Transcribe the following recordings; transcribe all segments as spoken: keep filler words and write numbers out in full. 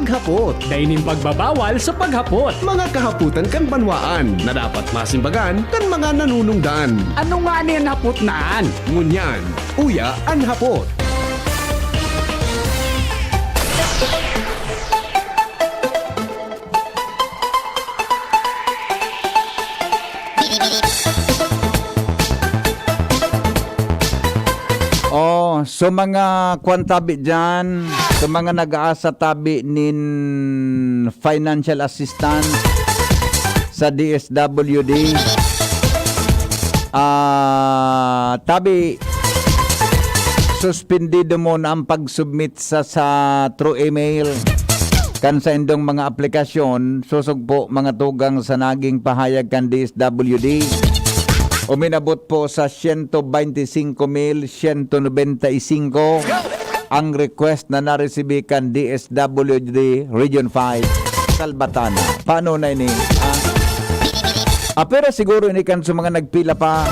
Hapot. Dai nin pagbabawal sa paghapot. Mga kahapotan kan banwaan na dapat masimbagan kan mga nanunungdan. Ano ngani an hapot na an? Ngunyan, uya an hapot. Oh, so mga kwan tabi dyan, sa mga nag-aasa tabi nin financial assistance sa D S W D, ah, tabi, suspendido muna ang pag-submit sa, sa through email kan saindong mga aplikasyon, sosog po, mga tugang, sa naging pahayag kan D S W D. Uminabot po sa siyento bente singko mil siyento nobenta y singko ang request na naresibi kan D S W D Region five, Salvatana. Paano na ini? Ah, ah, pero siguro ini kan sa mga nagpila pa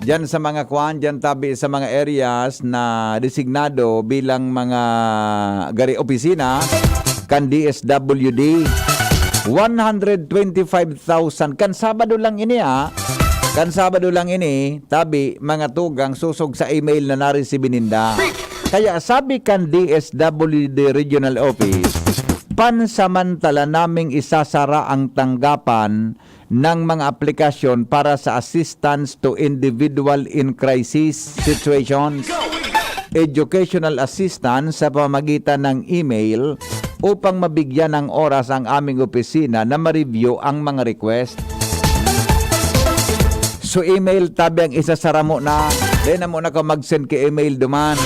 diyan sa mga kwan, diyan tabi sa mga areas na designado bilang mga gari opisina kan D S W D. One hundred twenty-five thousand. Kan Sabado lang ini, ah. Kan Sabado lang ini, tabi, mga tugang, sosog sa email na naresibi ninda. Kaya sabi kan D S W D Regional Office, "Pansamantala naming isasara ang tanggapan ng mga aplikasyon para sa assistance to individual in crisis situations, educational assistance sa pamamagitan ng email upang mabigyan ng oras ang aming opisina na ma-review ang mga request." So, email tabi ang isasara mo na. Dai na mo na ka mag-send ki email duman.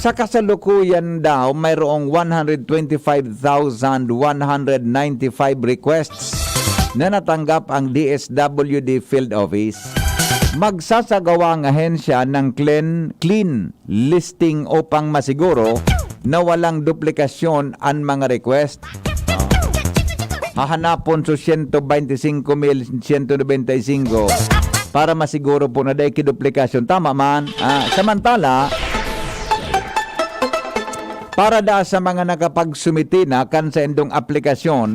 Sa kasalukuyan daw, mayroong one hundred twenty-five thousand one hundred ninety-five requests na natanggap ang D S W D Field Office. Magsasagawa ang ahensya ng clean, clean listing upang masiguro na walang duplikasyon an mga request. Hahanapon so siyento bente singko mil siyento nobenta y singko para masiguro po na dai ki duplikasyon. Tama man. Ah, samantala, para da sa mga nakapagsumiti na kan saindong aplikasyon,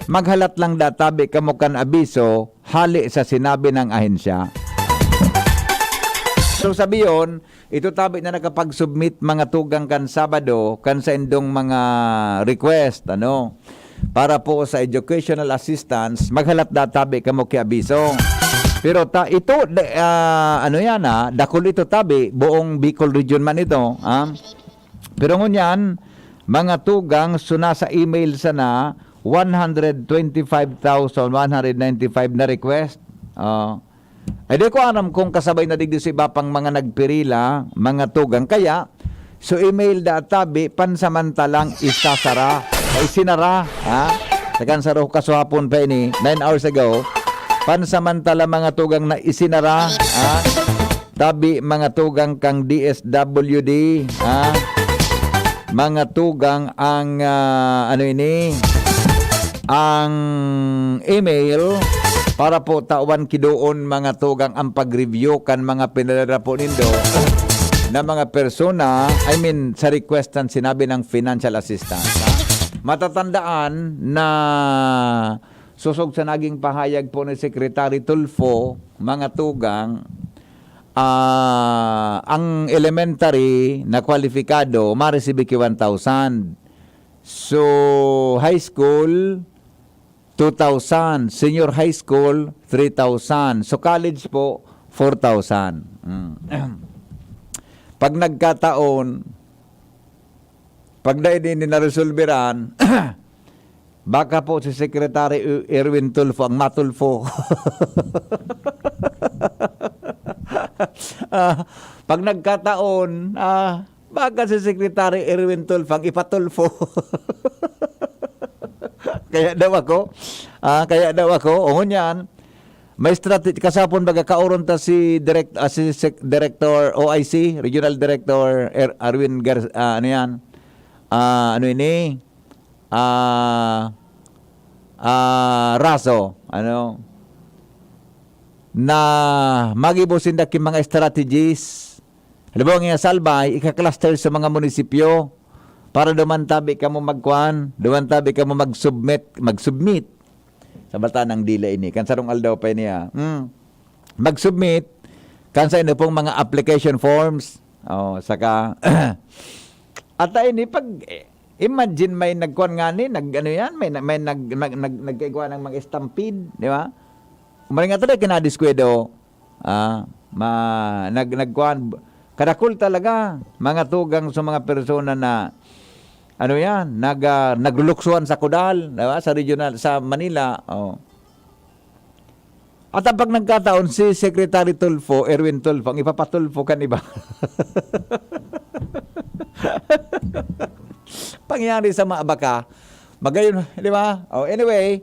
maghalat lang da tabi kamo kan abiso hale sa sinabi ng ahensya. So, sabiyon, ito tabi na nakapag-submit mga tugang kan Sabado, kan saindong mga request, ano, para po sa educational assistance, maghalat da tabi kamo ki abiso. Pero ta, ito, da, ah, ano yan, ah, dakul ito tabi, buong Bicol region man ito, ah. Pero ngunyan, mga tugang, so nasa email sana, one hundred twenty-five thousand one hundred ninety-five na request. Ah, eh, di ko aram kung kasabay na digdi sa iba pang mga nagpirila, mga tugang. Kaya, so email da tabi, pansamantalang isasara, o isinara, ha? Tagan sa roh kasuhapon pa ini, nine hours ago. Pansamantala, mga tugang, na isinara, ha? Tabi, mga tugang, kang D S W D, ha? Mga tugang, ang, ah, ano ini, ang email para po tawan ki doon, mga tugang, ang pag-review kan mga pinadara po nindo na mga persona, I mean, sa request ng sinabi ng financial assistance, ha? Matatandaan na sosog sa naging pahayag po ni Secretary Tulfo, mga tugang, ah, ang elementary na kwalipikado, maresibi ki one thousand. So, high school, two thousand. Senior high school, three thousand. So, college po, four thousand. Mm. Pag nagkataon, pag dai din naresolberan, baka po si Secretary E-, Erwin Tulfo ang matulfo. Ah, pag nagkataon, ah, baka si Secretary Erwin Tulfo ang ipatulfo. Kaya daw ako, ah, kaya daw ako, o ngunyan, may strate-, kasapon baga kaoron ta si direct-, ah, si Sec-, Director O I C, Regional Director Er-, Erwin Gar-, ah, ano yan? Ah, ano ini? Ah, ah, Raso, ano? Na magibo sinda ki mga strategies. Halimbawa, nga Salbay, ika-cluster sa mga munisipyo. para duman tabi kamo magkuan, duman tabi kamo mag-submit, mag-submit. Sa bata ng dila ini, kan sarong aldaw pa ini, ah. Hmm. Mag-submit, kan sa inyo pong mga application forms. Oh, saka, ata ini, pag, eh, imagine may nagkuan nga ni, nag, ano yan, may, may nag, nag, nag, nagkaigwa ng mga stampede, di ba? Umaling nga talaga kinadiskwento. Ah, ma, nag, nagkuan, kadakul talaga, mga tugang sa mga persona na, ano yan, nag, ah, nagluluksuhan sa Kudal, di ba? Sa regional, sa Manila, oh. At ang pag nagkataon, si Secretary Tulfo, Erwin Tulfo, ang ipapatulfo kan iba. Pangyari sa mga baka, magayon, di ba? Oh, anyway,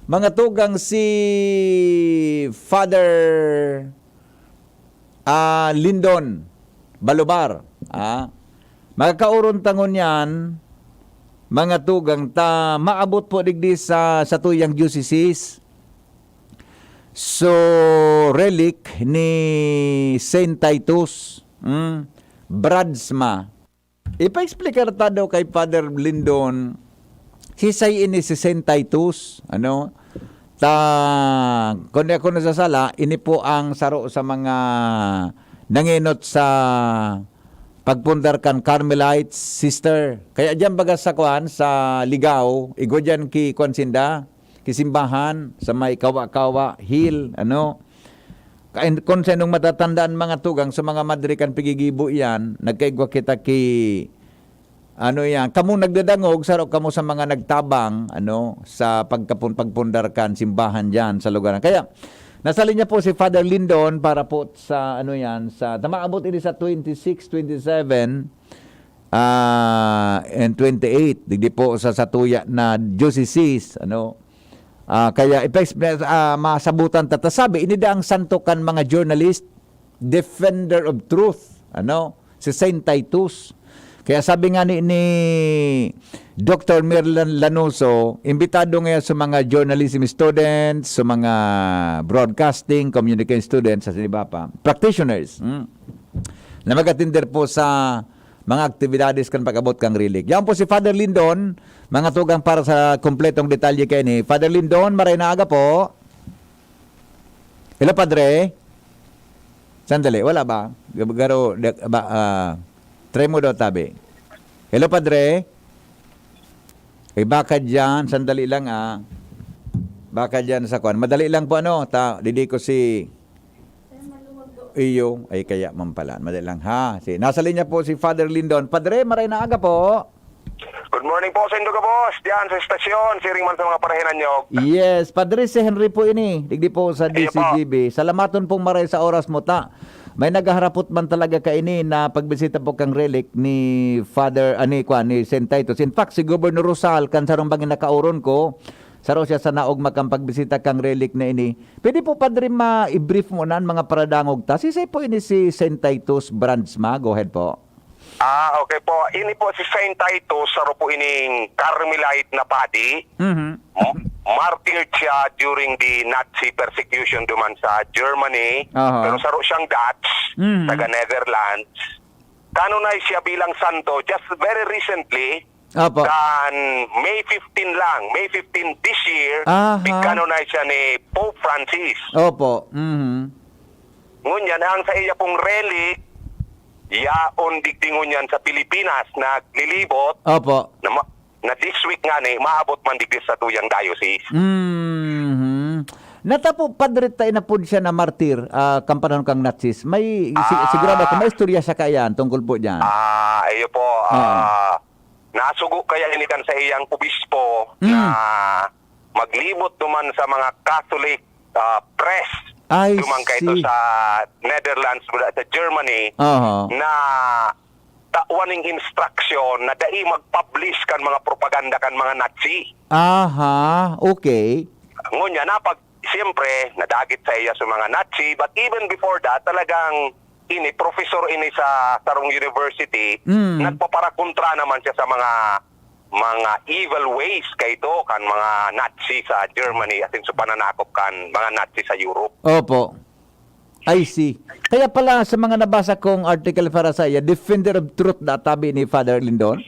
mga tugang si Father, ah, Lindon Balubar, ah, magkakauron ta ngunyan, mga tugang ta, maabot po digdi sa, sa tuyang diocese. So, relic ni Saint Titus, hmm, Bradsma. Ipa-explicar ta daw kay Father Lindon, si say ini si Saint Titus, ano? Ta, kung di ako nasasala, ini po ang saro sa mga nangenot sa pagpundar kan Carmelite sister. Kaya diyan baga sa kwan, sa Ligao, igwa diyan ki kwan sinda, ki simbahan, sa may Kawa-Kawa Hill, ano? Kain-, kung sa inong matatandaan mga tugang, sa mga madre kan pigigibo iyan, nagkaigwa kita ki, ano iyan, kamo nagdadangog, saro kamo sa mga nagtabang, ano, sa pagkapun-, pagpundar kan simbahan diyan sa lugar. Kaya, nasa linya po si Father Lindon para po sa, ano iyan, sa, ta maabot ini sa twenty-six, twenty-seven, ah, and twenty-eight, digdi po sa satuya na diocese, ano. Ah, kaya ipa-exp-, ah, masabutan ta, ta sabi, ini daa ang santo kan mga journalist, defender of truth, ano, si Saint Titus. Kaya sabi nga ni, ni Doctor Merlin Lanoso, imbitado ngayon sa mga journalism students, sa mga broadcasting, communication students, sa iba pa, practitioners, hmm, na mag-atender po sa mga aktibidades kan pag-abot kan relic. Yan po si Father Lindon, mga tugang, para sa kompletong detalye kaini. Father Lindon, maray na aga po. Hello, Padre. Sandali, wala ba? Garo, da-, ba, ah, try mo daw, tabi. Hello, Padre. Eh, baka dyan, sandali lang, ah. Baka dyan sa kwan. Madali lang po, ano, ta, didi ko si Iyo, ay kaya man pala. Madali lang, ha? Si, nasa linya po si Father Lindon. Padre, maray na aga po. Good morning po sa indo gabos, diyan sa estasyon, siring man sa mga parahinanyog. Yes, Padre, si Henry po ini, digdi po sa Iyo po. D C G B. Salamaton pong maray sa oras mo ta. May naghaharapot man talaga kaini na pagbisita po kang relic ni Father, ani, kwa, ni Saint Titus. In fact, si Governor Rosal, kan sarong bangin nakauron ko, saro siya sa naogma kan pagbisita kang relic na ini. Pwede po, Padre, ma-i-brief mo na ang mga paradangog ta? Sisay po ini si Saint Titus Brandsma? Go ahead po. Ah, okay po. Ini po si Saint Titus, saro po ining Carmelite na padi. Mhm. M-, martyr siya during the Nazi persecution duman sa Germany. Aha. Pero saro siyang Dutch, Mhm. taga Netherlands. Canonize siya bilang santo just very recently. Opo. Kan May fifteen lang, May fifteen this year, Aha. pig-canonize siya ni Pope Francis. Opo. Mhm. Ngunyan, ang sa iya pong relic, yaon digdi ngunyan sa Pilipinas, naglilibot, Opo. na ma-, na this week nga ni, maabot man digdi sa tuyang diocese. Mhm. Natapo, Padre, ta inapod siya na martir, ah, kan panahon kang Nazis. May, si-, Ah. sigurado ako, may istorya siya kaiyan tungkol po diyan. Ah, iyo po. Ah. Ah, nasugo kaya ini kan sa iyang obispo Mm. na maglibot duman sa mga Catholic, ah, press I duman kaito see. sa Netherlands, mula sa Germany, Aha. na tawan ning instruction na dai mag-publish kan mga propaganda kan mga Nazi. Aha, okay. Ngunyan, napag-, siyempre, nadagit sa iya sa mga Nazi, but even before that, talagang ini, professor ini sa sarong university, Mm. nagpaparakontra naman siya sa mga, mga evil ways kaito kan mga Nazi sa Germany, asin sa pananakop kan mga Nazi sa Europe. Opo. I see. Kaya pala sa mga nabasa kong article para sa iya, defender of truth na tabi ni Father Lindon?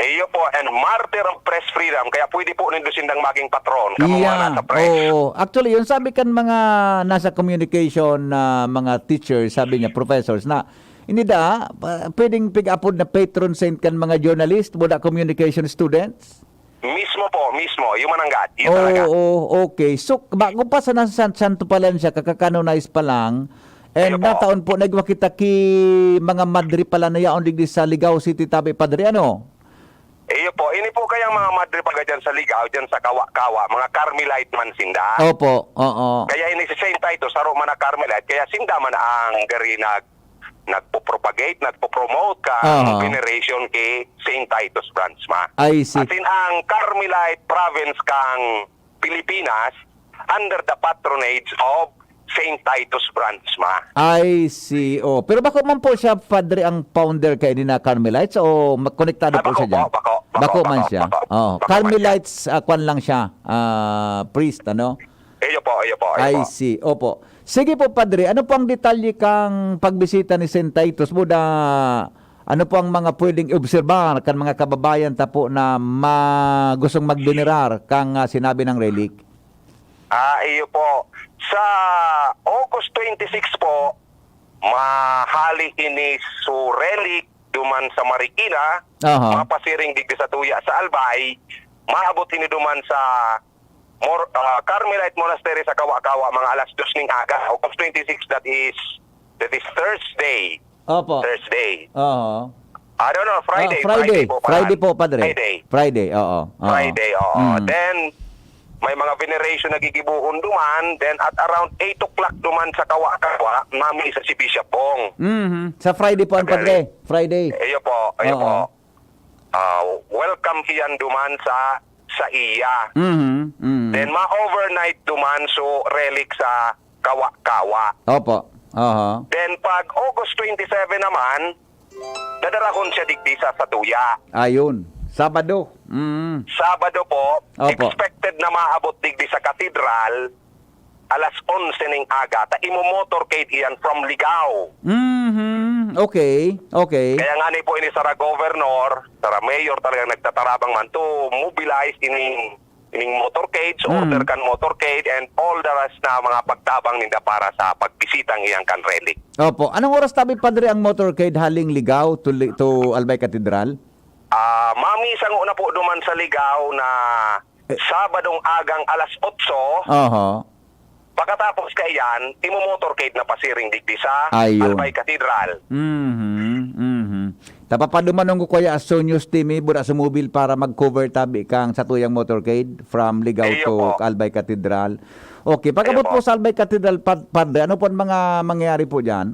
Iyo po, and martyr of press freedom. Kaya pwede po nindo sindang maging patron, kamo mga Yeah. nasa press. Oo. Actually, yun sabi kan mga nasa communication na mga teachers, sabi niya, professors, na hindi da, pa- pwedeng pig-apod na patron saint kan mga journalist, wala communication students? Mismo po, mismo. Yun mananggad. Yun talaga. Oo, okay. So, bago pa sa nasan-, santo pa lang siya, kakakanonize pa lang, and Iyo po. nataon po, nagwa kita ki mga madre pala na yaon digdi sa Ligao City, tabi, Padre, ano? Iyo po, ini po kayang mga madre baga dyan sa Ligao, dyan sa Kawa-Kawa, mga Carmelite man sinda. Opo, oo. Kaya ini si Saint Titus, saro man na Carmelite, kaya sinda man ang gari nag, nagpo-propagate, nagpo-promote kang Aha. veneration ki Saint Titus Brandsma. I see. As in, ang Carmelite province kang Pilipinas under the patronage of Saint Titus Brandsma. I see. Oh, pero bako man po siya, Padre, ang founder kay ni na Carmelites o ma-, konektado Ah, po bako siya dyan? po, bako, bako, Bako man bako, siya. bako, Oh, bako man siya. Carmelites, ah, kwan lang siya, ah, priest, ano? Iyo po, iyo po, iyo I po. see. Opo. Sige po, Padre, ano po ang detalye kang pagbisita ni Saint Titus? Buda, ano po ang mga pwedeng obserbar kan mga kababayan ta po na ma-, gustong magbenerar kang, ah, sinabi ng relic? Ah, iyo po. Sa August twenty-six po, mahali ini su relic duman sa Marikina, Aha. mapasiring digdi sa tuya sa Albay, maabot ini duman sa Mor-, ah, Carmelite Monastery sa Kawa-Kawa, mga alas dos ning aga, August twenty-six, that is, that is Thursday. Opo. Thursday. Oo. I don't know, Friday, Ah, Friday. Friday po pala. Friday po, Padre. Friday. Friday, oo, oo. Friday, oo. Mm. Then, may mga veneration na gigibohon duman. Then, at around eight o'clock duman sa Kawa-Kawa, mamisa si Bishop Bong. Mhm. Sa Friday po, ang Padre. Padre. Friday. Iyo po, iyo Oo. po. Ah, welcome iyan duman sa, sa iya. Mhm, mhm. Then, ma-overnight duman su relic sa Kawa-Kawa. Opo. Aha. Then, pag August twenty-seven naman, dadarahon siya digdi sa satuya. Ayun. Sabado. Mm. Sabado po, Opo. expected na maabot digdi sa katedral, alas onse ning aga, ta imo-motorcade iyan from Ligao. Mhm. Okay. Okay. Kaya nga ni po ini sara governor, sara mayor, talagang nagtatarabang man to mobilize ining, ining motorcade, so Mm. order kan motorcade, and all the rest na mga pagtabang ninda para sa pagbisitang iyang kan relic. Opo. Anong oras tabi, Padre, ang motorcade haling Ligao to Li-, to Albay Cathedral? Ah, mamisa ngona po duman sa Ligao na Eh. Sabadong agang alas otso, Oho. pagkatapos kaiyan, imo-motorcade na pasiring digdi sa Ayun. Albay Cathedral. Mhm, mhm. Tapapadumanon ko kaya as soon as timi, bura sumubil para mag-cover tabi kang satuyang motorcade from Ligao Iyo to po. Albay Cathedral. Okay, pag-abot Iyo po po. sa Albay Cathedral, Pad-, Padre, ano po ang mga mangyayari po diyan?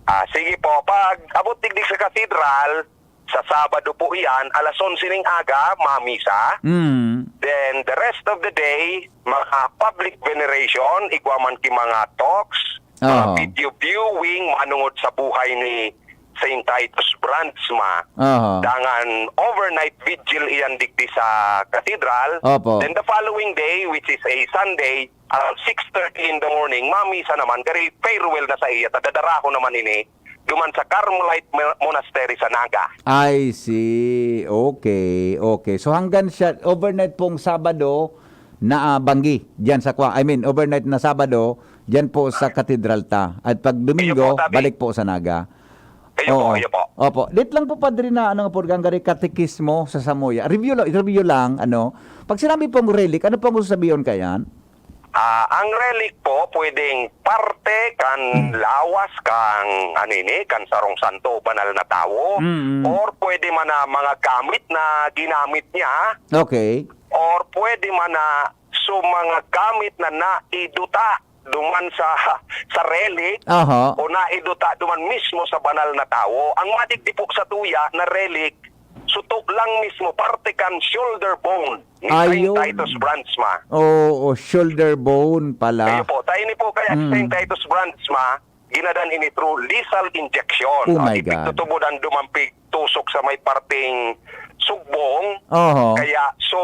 Ah, sige po, pag abot digdi sa Cathedral, sa Sabado po iyan, alas onse ning aga, mamisa. Mm. Then, the rest of the day, mga public veneration, igwa man ki mga talks, mga Aha. video viewing, manungod sa buhay ni Saint Titus Brandsma. Aha. Dangan, overnight vigil iyan digdi sa cathedral. Opo. Then, the following day, which is a Sunday, around six thirty in the morning, mamisa naman, gari farewell na sa iya, ta dadarahon naman ini duman sa Carmelite Mo-, Monastery sa Naga. I see. Okay, okay. So, hanggan siya, overnight pong Sabado, na, ah, banggi, diyan sa kwa-, I mean, overnight na Sabado, diyan po sa katedral ta. At pag Domingo, Iyo po, tabi. balik po sa Naga. Iyo po, Oo. iyo po. Opo. Dit lang po, Padre, na ano nga po, gari katekismo sa Samoya. Review lang, review lang, ano. Pag sinabi pong relic, ano pong gusto sabihin kayan? Ah, ang relic po, pwedeng parte kan lawas kan, ano ini, kan sarong santo o banal na tawo, Mm, mm. or pwede man na mga gamit na ginamit niya, Okay. or pwede man na so mga gamit na naiduta duman sa, sa relic Aha. o naiduta duman mismo sa banal na tawo. Ang madigdi po sa tuya na relic, suto lang mismo, parte kan shoulder bone ni Saint Ayun. Titus Brandsma. Oo, shoulder bone pala. Ayun po. Tayo ni po kaya si Mm. Saint Titus Brandsma, ginadan ini through lethal injection. Oh my God. Ipigtutubod ang dumampig tusok sa may parteng sugbong. Oho. Kaya, so,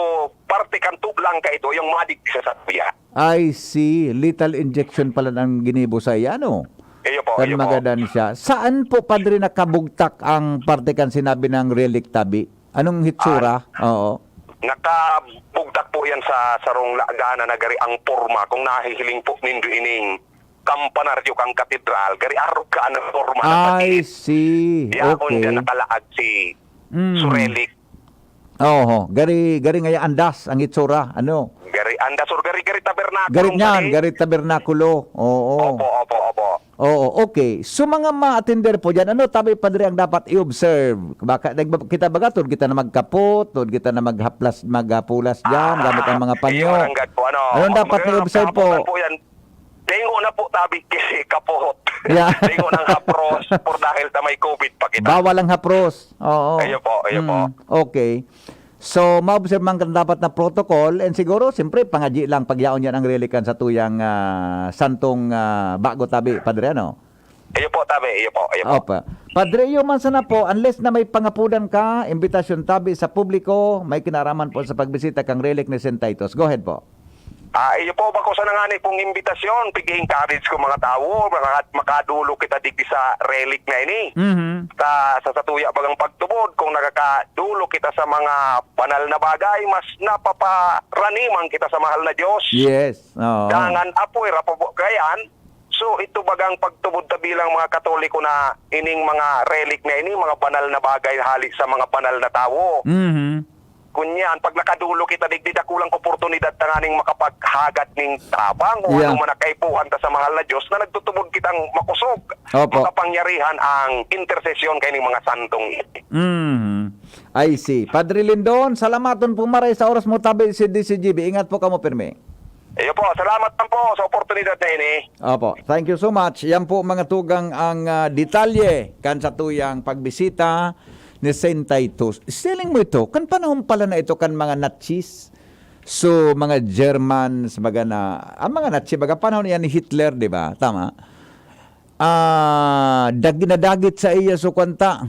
parte kan tulang ka ito, yung madigdi sa satuya. I see. Lethal injection pala ang ginibo sa iya, no? Iyo po, Kan iyo po. magadan siya. Saan po, Padre, nakabugtak ang parte kan sinabi ng relic tabi? Anong hitsura? Oo. Nakabugtak po yan sa sarong lagana na gari ang porma. Kung nahihiling po nindo ining kampanaryo kang katedral, gari arog ka ang porma na I sakit. see. Yaon Okay. dyan nakalaag si Mm. Surelik. Oho, gari gari ngaya andas ang itsura, ano? Gari andas or gari, gari tabernakulo Gari ang niyan, sakit. gari tabernakulo. Oo. Opo, opo, opo. Oo, okay. So mga ma-attender po diyan, ano tabi, Padre, ang dapat i-observe? Baka nagba- kita baga, tod kita na magkapot, tod kita na maghaplas, maghapulas diyan, gamit ang mga panyo. Iyo, mananggad po, ano, Anong dapat mga i-observe po? kaputan po yan. Tingo na po tabi ki kapot. Yeah. Tingo ng hapros por dahil ta may COVID pa kita. Bawal ang hapros. Oo. Iyo po, iyo po. Mm, okay. So, maobserbahan kan dapat na protocol and siguro, siyempre, pangadyi lang, pagyaon yan ang relikan sa tuyang ah, santong ah, bago tabi, Padre, ano? Iyo po, tabi, iyo po, iyo po. Opa. Padre, iyo man sana po, unless na may pangapudan ka, imbitasyon tabi sa publiko, may kinaraman po sa pagbisita kang relic ni Saint Titus. Go ahead po. Ah, iyo po, bako sana ngani pong imbitasyon, pig-encourage ko mga tawo, mga, makadulo kita digdi sa relic na ini. Mhm. Sa, sa satuya bagang pagtubod, kung nakakadulo kita sa mga banal na bagay, mas napaparaniman kita sa mahal na Diyos. Yes. Oo. Dangan apoy ra po kayan. So, ito bagang pagtubod ta bilang mga Katoliko na ining mga relic na ini, mga banal na bagay hali sa mga banal na tawo. Mhm. Kunyan, pag nakadulo kita digdi, dakulang oportunidad tanganing makapaghagad ning tabang o Yeah. anong man ang kaipuhan ta sa mahal na Diyos na nagtutubod kitang makosog, Opo. makapangyarihan ang intersesyon kaining mga santong ini. Mhm. I see. Padre Lindon, salamaton po maray sa oras mo tabi si D C G B. Ingat po kamo pirmi. Iyo po, salamat lang po sa oportunidad na ini. Opo. Thank you so much. Yan po mga tugang ang ah, detalye kan sa tuyang pagbisita ni Saint Titus. Siling mo ito, kan panahon pala na ito kan mga Nazis. So, mga Germans, baga na, ang mga Nazi, baga panahon yan ni Hitler, di ba? Tama? Ah, dag- nadagit sa iya so kwanta.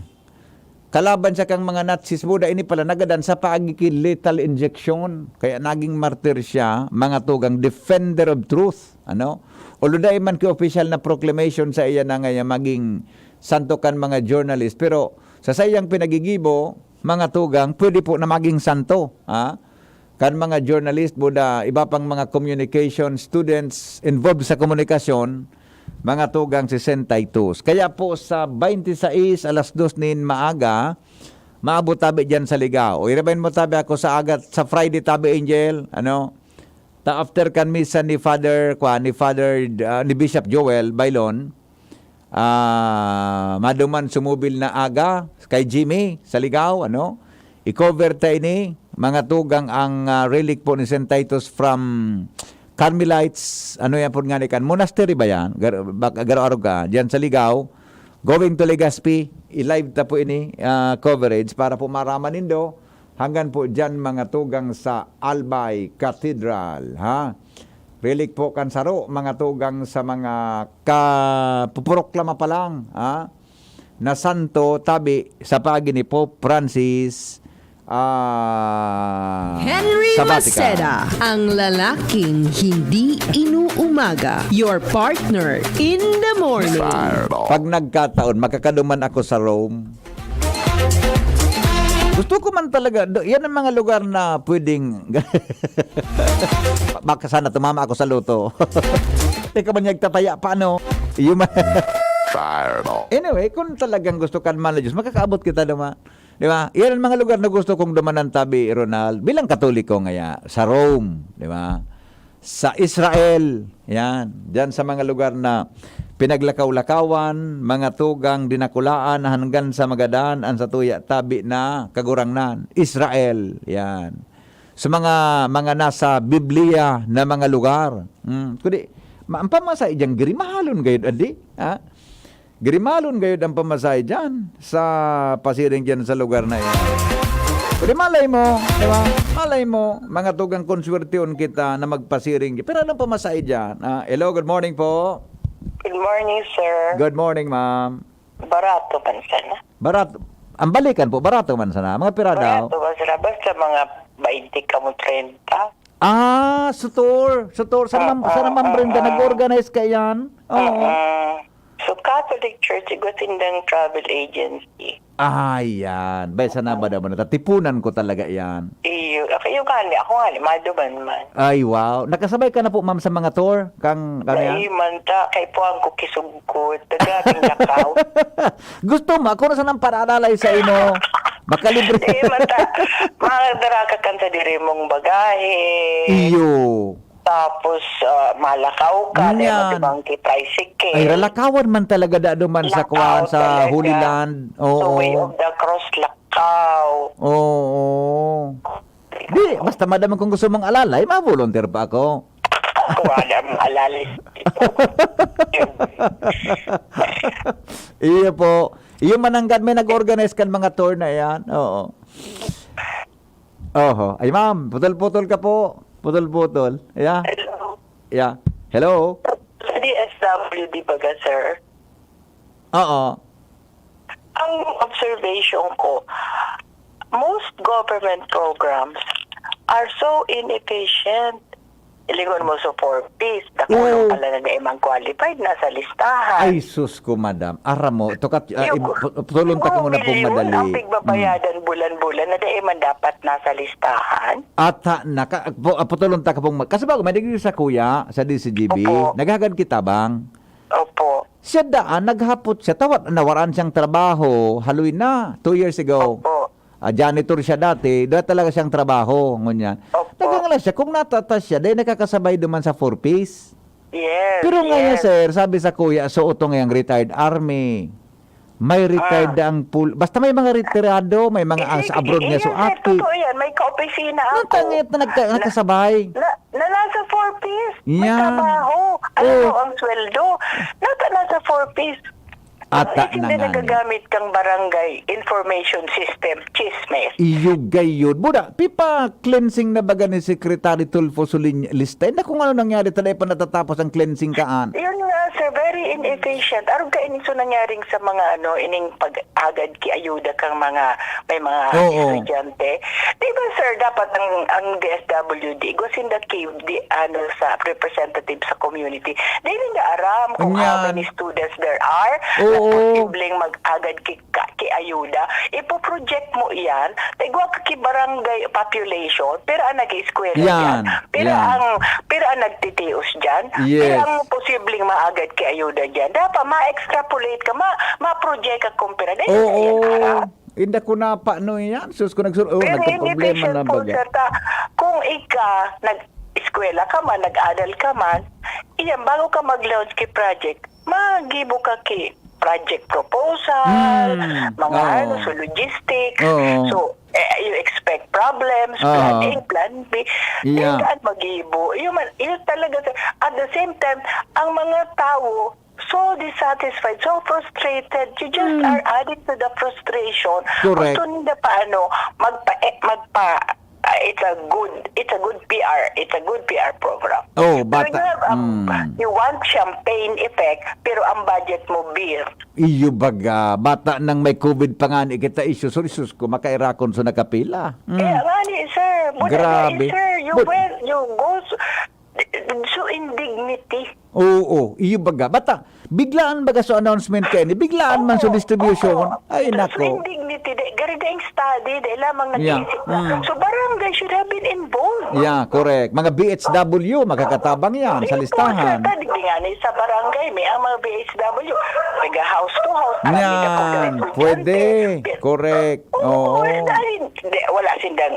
Kalaban siya kang mga Nazis, buda ini pala nagadan sa paagi ki lethal injection. Kaya naging martir siya, mga tugang defender of truth. Ano? Although dai man ki official na proclamation sa iya na ngaya maging santo kan mga journalist, pero sa saiyang pinagigibo, mga tugang, pwede po na maging santo. Ha? Kan mga journalist, buda, iba pang mga communication students involved sa komunikasyon, mga tugang si Saint Titus. Kaya po sa twenty-six, alas dos nin maaga, maabot tabi dyan sa Ligao. O irabayin mo tabi ako sa agat sa Friday tabi, Angel, ano? Ta after kan misa ni Father, kwa, ni Father, ah, ni Bishop Joel Bailon, ah, maduman sumubil na aga kay Jimmy sa Ligao, ano? I-cover ta ini, mga tugang ang ah, relic po ni Saint Titus from Carmelites, ano yan po nga ni kan? Monastery ba yan? Gar, bak, garo-aro ka, dyan sa Ligao, going to Legazpi, i-live ta po ini ah, coverage para po maraman nindo. Hanggang po dyan mga tugang sa Albay Cathedral, ha? Relic po kan saro, mga tugang sa mga kapuproklama pa lang, ha? Na santo tabi sa paagi ni Pope Francis ah, Henry sa Vatican. Maceda, ang lalaking hindi inuumaga. Your partner in the morning. Pag nagkataon, makakaduman ako sa Rome. Gusto ko man talaga, do- yan ang mga lugar na pwedeng... Baka sana tumama ako sa loto. Teka man, nagtataya pa, ano? Yung ma- Anyway, kung talagang gusto ka man na Diyos, makakaabot kita naman. Di ba? Yan ang mga lugar na gusto kong dumanan tabi, Ronald. Bilang Katoliko ngaya, sa Rome, di ba? Sa Israel, yan. Diyan sa mga lugar na pinaglakaw-lakawan, mga tugang dinakulaan, hanggang sa magadan, ang satuya tabi na kagurangnan. Israel, yan. Sa mga, mga nasa Biblia na mga lugar. Hmm. Kundi, ma-, ang pamasahe dyan, giri, mahalon gayod, adi? Ha? Girimalon gayod ang pamasahe dyan sa pasiring dyan sa lugar na iyan. Pero malay mo, di ba? Malay mo, mga tugang konswertehon kita na magpasiring. Pero anong pamasahe dyan? Ah, hello, good morning po. Good morning, sir. Good morning, ma'am. Barato man sana. Barato. Ang balikan po, barato man sana. Mga pira daw? Barato man sana. Basta mga twenty kamo treinta. Ah, sutor. Sutor. Sana, Oo, sana Ma'am Brenda, oo. Nag-organize ka yan? Oo. Mm. So, Catholic Church, igwa sindang travel agency. Ayan. Bay, sana ba naman? Tatipunan ko talaga yan. Iyo. Ako yung kani, ako nga, maduman man. Ay, wow. Nakasabay ka na po, ma'am, sa mga tour? Kang, kang yan? Dai man ta, kay puwang ko kisugkot. Dagrating lakaw. Gusto mo, ako na sanang paralalay sa imo. Makalibre. Dai man ta. Mga daraka kan sa diri mong bagahe. Iyo. Tapos, ah, malakaw ka, dai Nyan. Matibang ki tricycle. Ay, ralakawan man talaga dado man sa Lakaw kuwan, sa talaga. Holy Land. Oo. Sa Way of the Cross, lakaw. Oo. Di, basta madam, kung gusto mong alalay, ma-volunteer pa ako. Ako, wala mong alalay. Iyo po. Iyo mananggad, may nag-organize kan mga tour na yan. Oo. Oho. Ay, ma'am, putol-putol ka po. Putol-putol. Yeah. Hello. Yeah. Hello. Sa D S W D baga, sir? Oo. Ang observation ko, most government programs are so inefficient. Ilingon mo sa four Ps, dakulon Oo. pala na dai man qualified, nasa listahan. Ay, sus ko, madam. Aram mo, ito ka, ah, Yung ib-, pu-, putulon ta ko muna pong milyon madali. Ang pigbabayadan Mm. bulan-bulan na dai man dapat nasa listahan. Ata na, ka, pu-, ah, putulon ta ka pong ma-, kasi bago, may digdi sa kuya, sa D C G B, Opo. Naghagad kita bang? Opo. Siya daan, naghapot siya, tawat, nawaran siyang trabaho, haloy na, two years ago. Opo. Ah, janitor siya dati, dati talaga siyang trabaho, ngunyan. Opo. Naghangala siya, kung natata siya, dahil nakakasabay duman sa four Ps. Yes, Pero ngayon, yes. sir, sabi sa kuya, suot to ngayang retired army. May retired Ah. ang pul-, basta may mga retirado, may mga Hindi, ang sa abroad nga hindi, so sir, ate. Totoo yan. May kaopisina ako. Natangit na nagka-, Na, nagkasabay. na, na nasa four Ps. May Yan. trabaho. Alam Oh. mo, ang sweldo. Nata, nasa four Ps. Ata Ay, hindi na nga ni. nagagamit kang barangay information system. Chismes. Iyo gayon. Buda, pipa-cleansing na baga ni Secretary Tulfo Solin lista? Hindi, kung ano nangyari, taday pa natatapos ang cleansing kaan. Yun nga, sir, very inefficient. Arog ka ini so nangyaring sa mga, ano, ining pag-agad ki ayuda kang mga, may mga Oo. estudyante. Di ba, sir, dapat ang, ang D S W D, igwa sinda ki, di, ano, sa representative sa community. Di ninda aram kung how Yan. many students there are na Oo. posibleng mag-agad ki ka, ki ayuda, ipo-project mo iyan, ta igwa ka ki barangay population, pero ang nag-eskwela Yan, diyan, pero yan. ang, pero ang nagtitios diyan, pero Yes. ang posibleng maagad ki ayuda diyan, dapat ma-extrapolate ka, ma-, ma-project ka kung pira. Dahil Oo. sa iyan, ha? Inda ko na pa, no, yan. Sus, kung nagsur-, oh, Pero hindi nagka-problema patient na po, baga. sir, ta, kung ika, nag-eskwela ka man, nag-adal ka man, iyan, bago ka mag-launch ki project, magibo ka ki project proposal, Hmm, mga oo. ano, so logistics. Oo. So, eh, you expect problems, plan Oo. A, plan B. Yeah. Then, saan magibo? Yun man, yun talaga, sir. At the same time, ang mga tao, so dissatisfied, so frustrated. You just Hmm. are adding to the frustration. Correct. Gusto nila pa, ano, magpa-, eh, magpa-, ah, it's a good, it's a good P R. It's a good P R program. Oh, Pero bata. you have a, Hmm. you want champagne effect, pero ang budget mo, beer. Iyo baga, bata nang may covid pa nga ni kita, isyu, sorry, sus ko, makairakon sa nakapila. Hmm. Kaya nga ni, sir, buda na, Grabe. sir, you But went, you go, so, so indignity. Oo, iyo baga. Bata, biglaan baga sa announcement kayo ni, biglaan man sa Opo, distribution. opo. Ay, So, nako. indignity, di, gari daing study, di lamang Yeah. nag-iisip na. Mm. So, barangay should have been involved. Yeah, correct. Mga B H W, makakatabang yan sa Opo, listahan. sir, ta, di nga ni sa barangay, may ang mga B H W, taga house to house, alam nila kung Yan, sino ang pwede. estudyante. Correct. Oo, Oo. dahil, di, wala sindang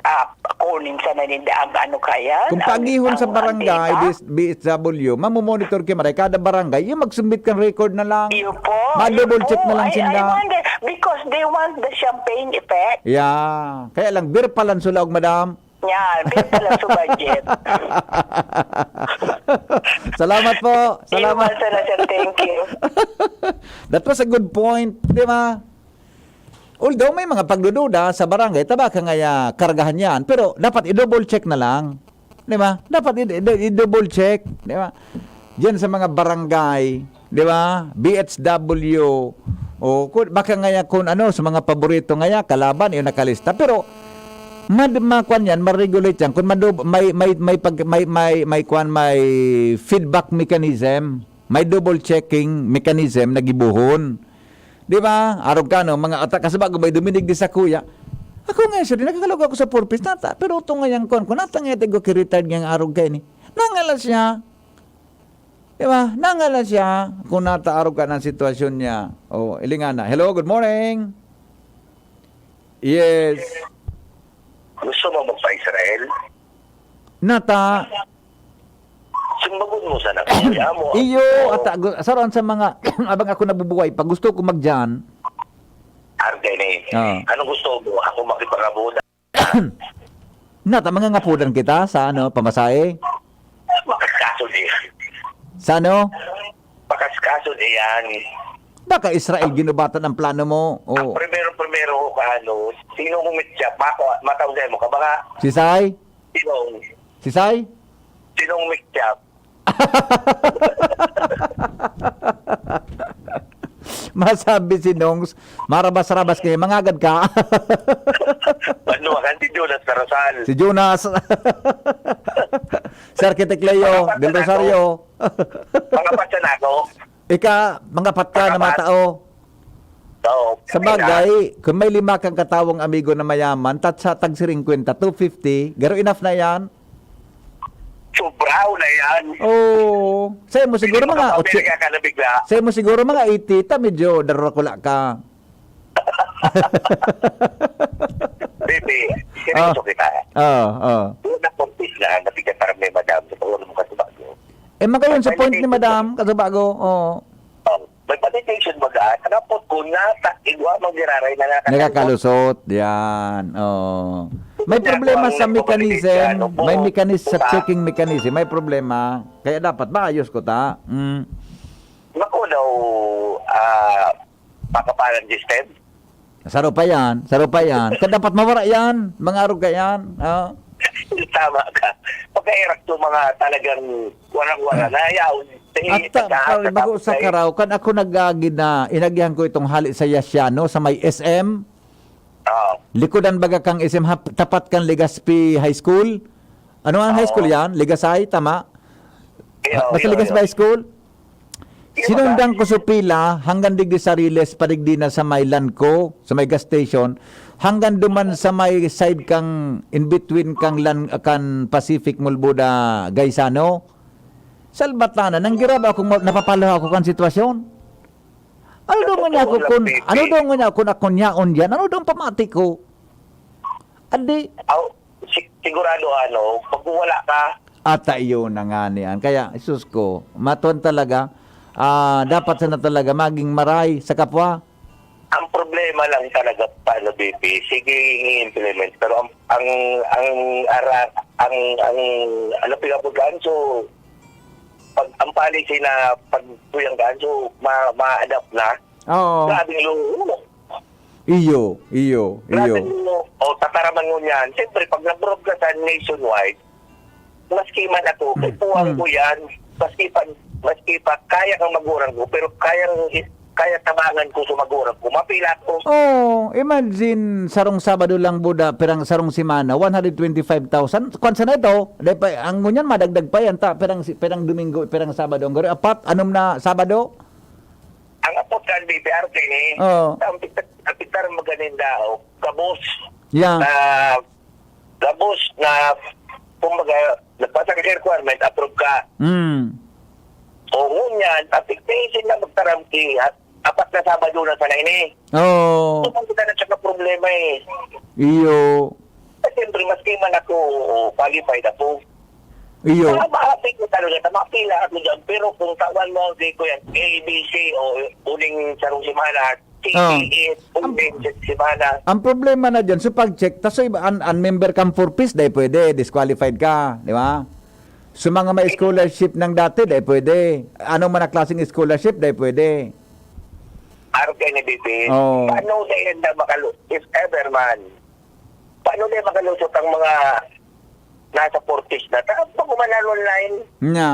ah, kunin sana ninda ang ano kaya, Kung ang, pagihon sa ang, ang barangay, data. B S, B S W, mamomonitor kayo, maray, kada barangay, yung mag-submit kang record na lang. Iyo po, Ma-double iyo check po. na lang I, I sinda. wonder, because they want the champagne effect. Yeah. Kaya lang, beer palan sulaog, madam. Yan, beer palan sa budget. Salamat po. Salamat. Iwan sana, sir. Thank you. That was a good point, di ba? Although may mga pagdududa sa barangay, ta baka ngaya kargahan yan, pero dapat i-double check na lang. Di ba? Dapat i-, i-, i-double check, di ba? Diyan sa mga barangay, di ba? B H W, o ku-, baka ngaya kung ano, sa mga paborito ngaya, kalaban, yung nakalista. Pero, mad-, makuan yan, ma-regulate yan. Kung madu-, may, may, may pag-, may, may, may kuan, may feedback mechanism. May double checking mechanism na gibohon. Di ba? Arog ka, no? Mga ata, kasi bago may duminig di sa kuya. Ako nga, sir, nagkakalago ako sa four Ps, nata, pero ito nga yung kuwan ko, nata nga yung retired nga arog ka ini. Nangala siya. Di ba? Nangala siya kung nata arog ka ng sitwasyon niya. O, ilingana. Hello, good morning. Yes. Gusto mo magpa-Israel? Nata, Sumbagon mo sana kuya mo. iyo, ata, gu- saron sa mga, abang ako nabubuhay, pag gusto ko magdiyan, Argay na yun. Ah. Anong gusto mo? Ako makipangabuda? nata, mga ngapudan kita sa ano, pamasahe. Makaskaso niya. Sa ano? Makaskaso niya yan. Baka Israel ginubatan ang plano mo. Ang Oh. primero-primero ko ka ano, sinong mitya, mako, matawag mo ka ba nga? Si Sai? Sinong, Si Sai? sinong mitya? Masabi si Nongs, marabas-rabas kayo, mangagad ka. Ano ka, si Jonas Carasal? Si Jonas. Si Architect Leo Del Rosario. Pangapat siya na ako. Ika, mangapat ka na Pangapat. matao. Oo. Sa bagay, kung may lima kang katawang amigo na mayaman, tat sa tag singkwenta, two fifty, garo enough na yan. Sobrao na yan. Oo. Sa'yo mo siguro mga Kapag otse. Ka na bigla. Sa'yo mo siguro mga eighty, ta medyo darakula ka. Baby, Ah. seryoso kita. Oo, oo. Una kong na, nabigyan parang may madam sa pag-uulong mo kasi bago. Eh, magayon sa point ni Madam, kasi bago, oo. Oh, may meditation baga, tapos kung nasa igwa mang giraray na nakakalusot. Nakakalusot, yan. Oo. May problema sa mechanism, may mechanism sa checking mechanism, may problema. Kaya dapat maayos ko ta. Mm. Mako daw, ah, pakapalan system. Saro pa yan, saro pa yan. Kaya dapat mawara yan, mga arog ka yan. Oh. Tama ka. Pagkairak to mga talagang walang-wala na yaon. At uh, bago sa karaw, kan ako nagagi na, inagihan ko itong hali sa Yasiano, sa may S M. Oo. Likodan baga kang S M, hap- tapat kan Legazpi High School. Ano ang high school yan? Legazpi, tama? Iyo, Basta iyo, Legazpi iyo. High School? Iyo, Sinundan ko sa pila hanggang digdi sa Riles, padigdi na sa may Lanco, sa may gas station, hanggang duman sa may side kang, in between kang Lan, kan Pacific Mulbuda Gaisano. Salbatana, nang giraba ako, napapalo ako kan sitwasyon. Ano daw nga niya ako kun, ano daw nga niya ako na kunyaon diyan? Ano daw pamati ko? Adi, Aw, si, sigurado ano, pag wala ka, ata yun na nga niyan. Kaya, Jesus ko, matuan talaga, ah, dapat sana talaga maging maray sa kapwa. Ang problema lang talaga, paano, B P, sige, i-implement. Pero ang, ang, ang, ara, ang, ang, ano, pinabugaan, so, pag, ang policy na pag tuyang daan, so, ma, ma-adapt na. Oo. Grabing luho. Iyo, iyo, iyo. Grabing luho. O, tataraman mo niyan. Siyempre, pag na-broadcast nationwide, maski man ako, Mm. kukuha Mm. ko yan. Maski pa, maski pa, kaya kang magurang ko, pero kayang, kaya tabangan ko sa magurang ko. Mapila ko. Oh, imagine, sarong Sabado lang, Buda, pirang sarong semana, one hundred twenty-five thousand. Kwan sana ito, dahil pa, ang ngunyan, madagdag pa yan, ta, pirang, pirang Domingo, pirang Sabado. Ang garo, apat, anom na Sabado? Ang apot kan B P R T ni, Oo. ang pita-, ang pitar maganin daw, gabos. Yeah. Na, gabos na, kumbaga, nagpasa ka requirement, approve ka. Mm. O ngunyan, application na magtaram ki, at apat na Sabado na sana ini. Oo. So, kung kita na siya problema eh. Iyo. Eh, siyempre, maski man ako qualified ako. Iyo. Mga maapit ko talaga, na mapila ako dyan. Pero kung tawan mo, di ko yan, A B C o uling sarong semana, C P S, Oh. uling semana. Ang problema na dyan, so pag-check, tas so iba, un, unmember kang four Ps, dahil pwede, disqualified ka, di ba? So mga may scholarship ng dati, dahil pwede. Anong man ang klaseng scholarship, dahil pwede. Araw kayo ni B P, Oo. Paano na yan na makalu-, if ever man, paano na yan makalusot ang mga nasa four Ps na? Tapos pag umanan online, Nga.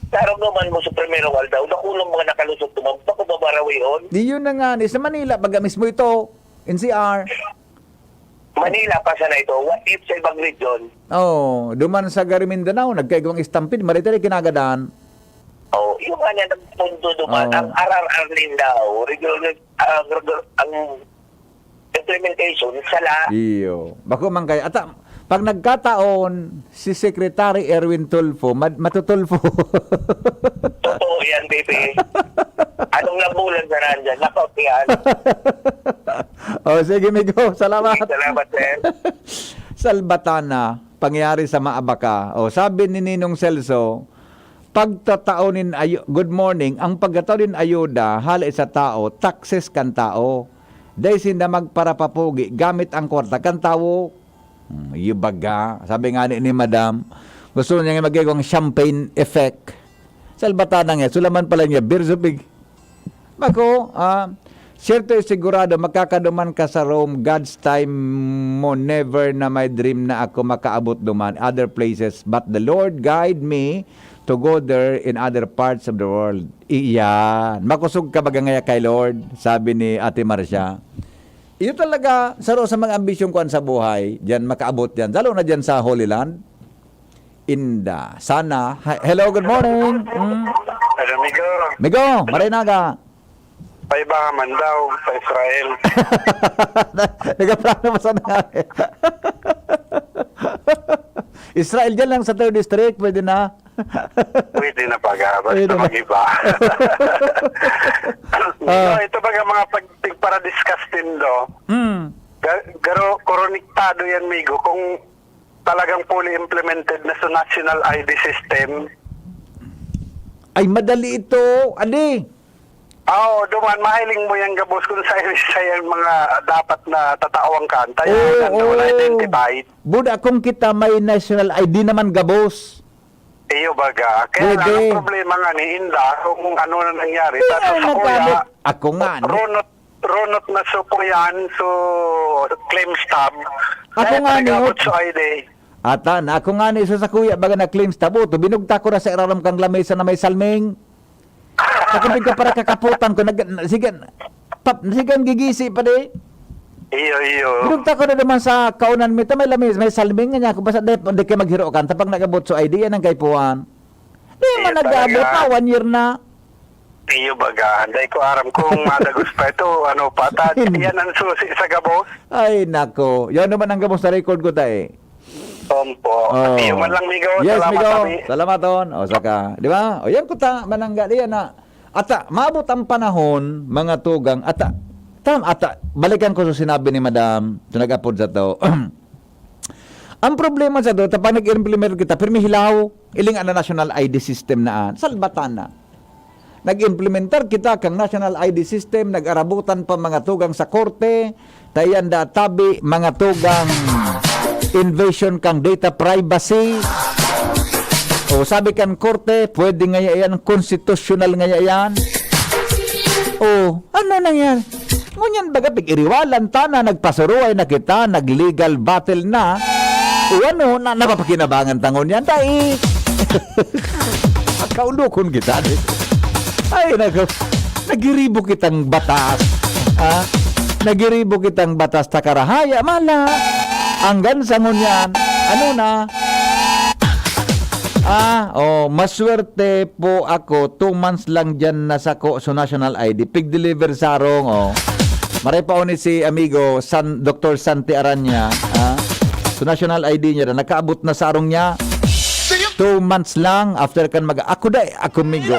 Tarong naman mo sa primero aldaw, nakulong mga nakalusot tumang, bako babarawion. Di yun na nga, ni sa Manila, baga mismo ito, N C R. Manila pa sana ito, what if sa ibang region? Oh, duman sa Gari Mindanao, nagkaigwang stampede, maritiri kinagadan. Oh, yung nga niya nagpunto duman, Oo. ang R R R din daw, regular, ah, regular, ang implementation, sala. Iyo. Bako man kaya, ata, pag nagkataon, si Secretary Erwin Tulfo, mad-, matutulfo. Totoo yan, baby. Anong nabulan na nandyan? Nakaw yan. Oh, sige, Migo. Salamat. Sige, salamat, sir. Salbatana, pangyari sa Maabaka. Oh, sabi ni Ninong Celso, pagtatao nin ayo-, good morning, ang pagtatao nin ayuda, hale sa tao, taxes kan tao. Dai sinda magparapapugi, gamit ang kwarta kan tawo. Hmm, iyo baga. Sabi nga ni, ni Madam, gusto niya magiging champagne effect. Salbatana nga, sulaman pala niya, birds of big. Bako, ah, siyerto, sigurado, makakaduman ka sa Rome, God's time mo, never na may dream na ako makaabot duman, other places, but the Lord guide me to go there in other parts of the world. Iyan. Makusog ka baga ngaya kay Lord, sabi ni Ate Marcia. Iyo talaga, saro sa mga ambisyon ko sa buhay, diyan makaabot diyan, lalo na diyan sa Holy Land. Inda. Sana. Hi-, hello, good morning. Mm. Hello, Migo. Migo, maray naga. Paiba man daw sa Israel. Nagaplano pa sana nga. Israel, diyan lang sa third district, pwede na. Pwede na baga, basta Pwede na. mag-iba. Migo, Ah. ito baga mga pag-, pagpara-discuss din do. Mm. Ga-, garo, konektado yan, Migo. Kung talagang fully implemented na sa national I D system. Ay, madali ito, adi. Ah, oo, duman, mahiling mo yan gabos kung sa, sa yan mga dapat na tatawan ka. Tayo Oo, na doon oo. identified. Buda kung kita may national I D naman gabos. Iyo baga. Kaya Pwede. lang, ang problema nga ni Inda, kung ano na nangyari. Kaya Tapos sa kuya, nagkabot. Ako nga, ni- runot, runot na suko yan, so claim stub. Ako Kaya nga, ni, nagabot oh. sa I D. Ata na, ako nga ni, isa sa kuya, baga na claim stub. Oh, to, binugta ko na sa irarom kang lamesa na may salming. Sa tubig ko para kakaputan ko, nag-, sige, pap-, sige, ang gigisi pa di. Iyo, iyo. Binugta ko na naman sa kaunan mi, ta may lamis, may salming nga niya ako, basta di, di kayo maghiro kan, tapag nagabot so I D, yan ang kaipuhan. Di Iyo man nagabot talaga. na, one year na. Iyo baga, dai ko aram kung madagos pa ito, ano pa, ta, Hindi. yan ang susi sa gabos. Ay, nako. Yan naman ang gabos sa record ko, tayo. Ompo. Oh. Iyo man lang, Migo. Yes, Salamat, Migo. Abi. Salamat, Ton. O, saka, di ba? O, yan ko ta, manangga, di yan na. Ata, maabot ang panahon, mga tugang, ata, tam, ata, balikan ko sa sinabi ni Madam, sa nag-apod sa to. Ang problema sa to, tapang nag-implement kita, pirmi hilaw, iling ana national I D system na, ah, salbatan na. Nag-implementar kita kang national I D system, nag-arabutan pa mga tugang sa korte, tayan da tabi, mga tugang invasion kang data privacy. O, sabi kan korte, pwede ngaya yan, konstitusyonal ngaya yan. O, ano nangyari? Ngunyan baga, pig-iriwalan ta na, nagpasuruhay na kita, nag-legal battle na. O ano, na, napapakinabangan ta ngunyan, dai. Kaulokon kita, di. Ay, nako. Nagiribo kitang batas. Ha? Nagiribo kitang batas, takarahaya, mala. Anggan sa ngunyan. Ano na? Ah, oh, maswerte po ako. Two months lang dyan nasako so national I D. Pig-deliver sarong, oh. Maray pa ni si amigo, San, Doktor Santi Aranya, ah. So national I D niya na, nakaabot na sarong niya. Two months lang after kan mag-, ako dai, ako migo.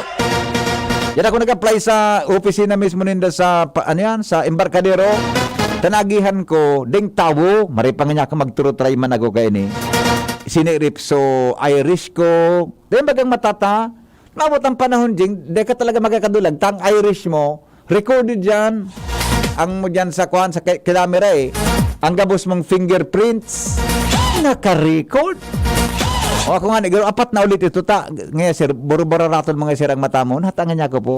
Yan ako nag-apply sa opisina mismo ninda sa, pa-, ano yan, sa Embarcadero. Tanagihan ko, ding tawo, maray pa nga niya ako magturutray man ako kay ni. Sinirip so Irish ko. Dahil bagang matata, maabot ang panahon, Jing, di ka talaga magkakadulag. Tang Irish mo, recorded yan. Ang mo dyan sa kwan, sa ka-, camera eh. Ang gabos mong fingerprints, naka-record. O ako nga, ni, apat na ulit ito ta. Ngayon, sir, buro-buro raton mga sir ang mata mo. Natangan niya ako po.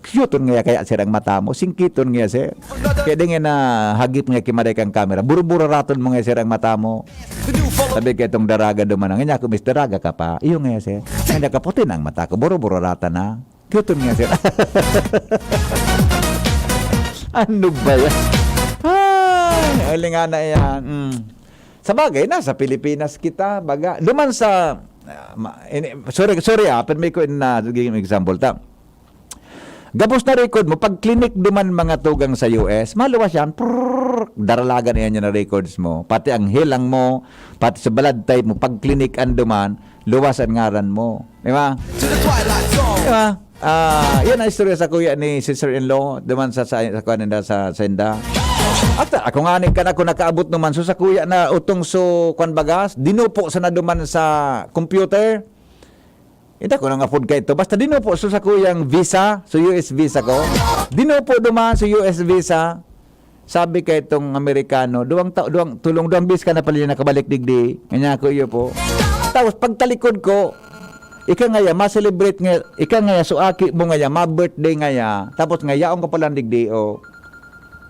Cute nga kaya sir ang mata mo. Singkiton nga sir. Kaya di nga na hagip nga kimaray kang camera. Buro-buro raton mga sir ang mata mo. Sabi ka itong daraga duman. Nga niya ako, "Miss, daraga ka pa." Iyo nga sir. Nga niya, "Kaputi na ang mata ko. Buro-buro rata na." Gutom nga sila. Ano ba yan? Ay, aling nga na yan. Mm. Sa bagay, nasa Pilipinas kita, baga. Duman sa, ah, ma-, ini-, sorry, sorry, ah, pero may ko na, nagiging example ta. Gabos na record mo, pag clinic duman mga tugang sa U S, maluwas yan, prrrr, daralagan iyan yan na records mo. Pati ang hilang mo, pati sa blood type mo, pag clinic ang duman, luwas ang ngaran mo. Di ba? Di ba? Ah, yan ang istorya sa kuya ni sister-in-law, duman sa, sa, sa kuan ninda, sa senda. At ako nga, ning kan ako nakaabot naman, so sa kuya na utong so, kuan bagas, dinupo sa na duman sa computer. Ita ko nang apod ka ito. Basta dinupo so sa kuyang visa, so U S visa ko. Dinupo duman so U S visa. Sabi kay itong Amerikano, duwang ta-, duwang, tulong duwang bis ka na pala niya nakabalik digdi. Kanya ko iyo po. Tapos pagtalikod ko, ika ngaya, ma-celebrate nga, ika ngaya, so aki mo ngaya, ma-birthday ngaya. Tapos ngayaon ka pala digdi, oh.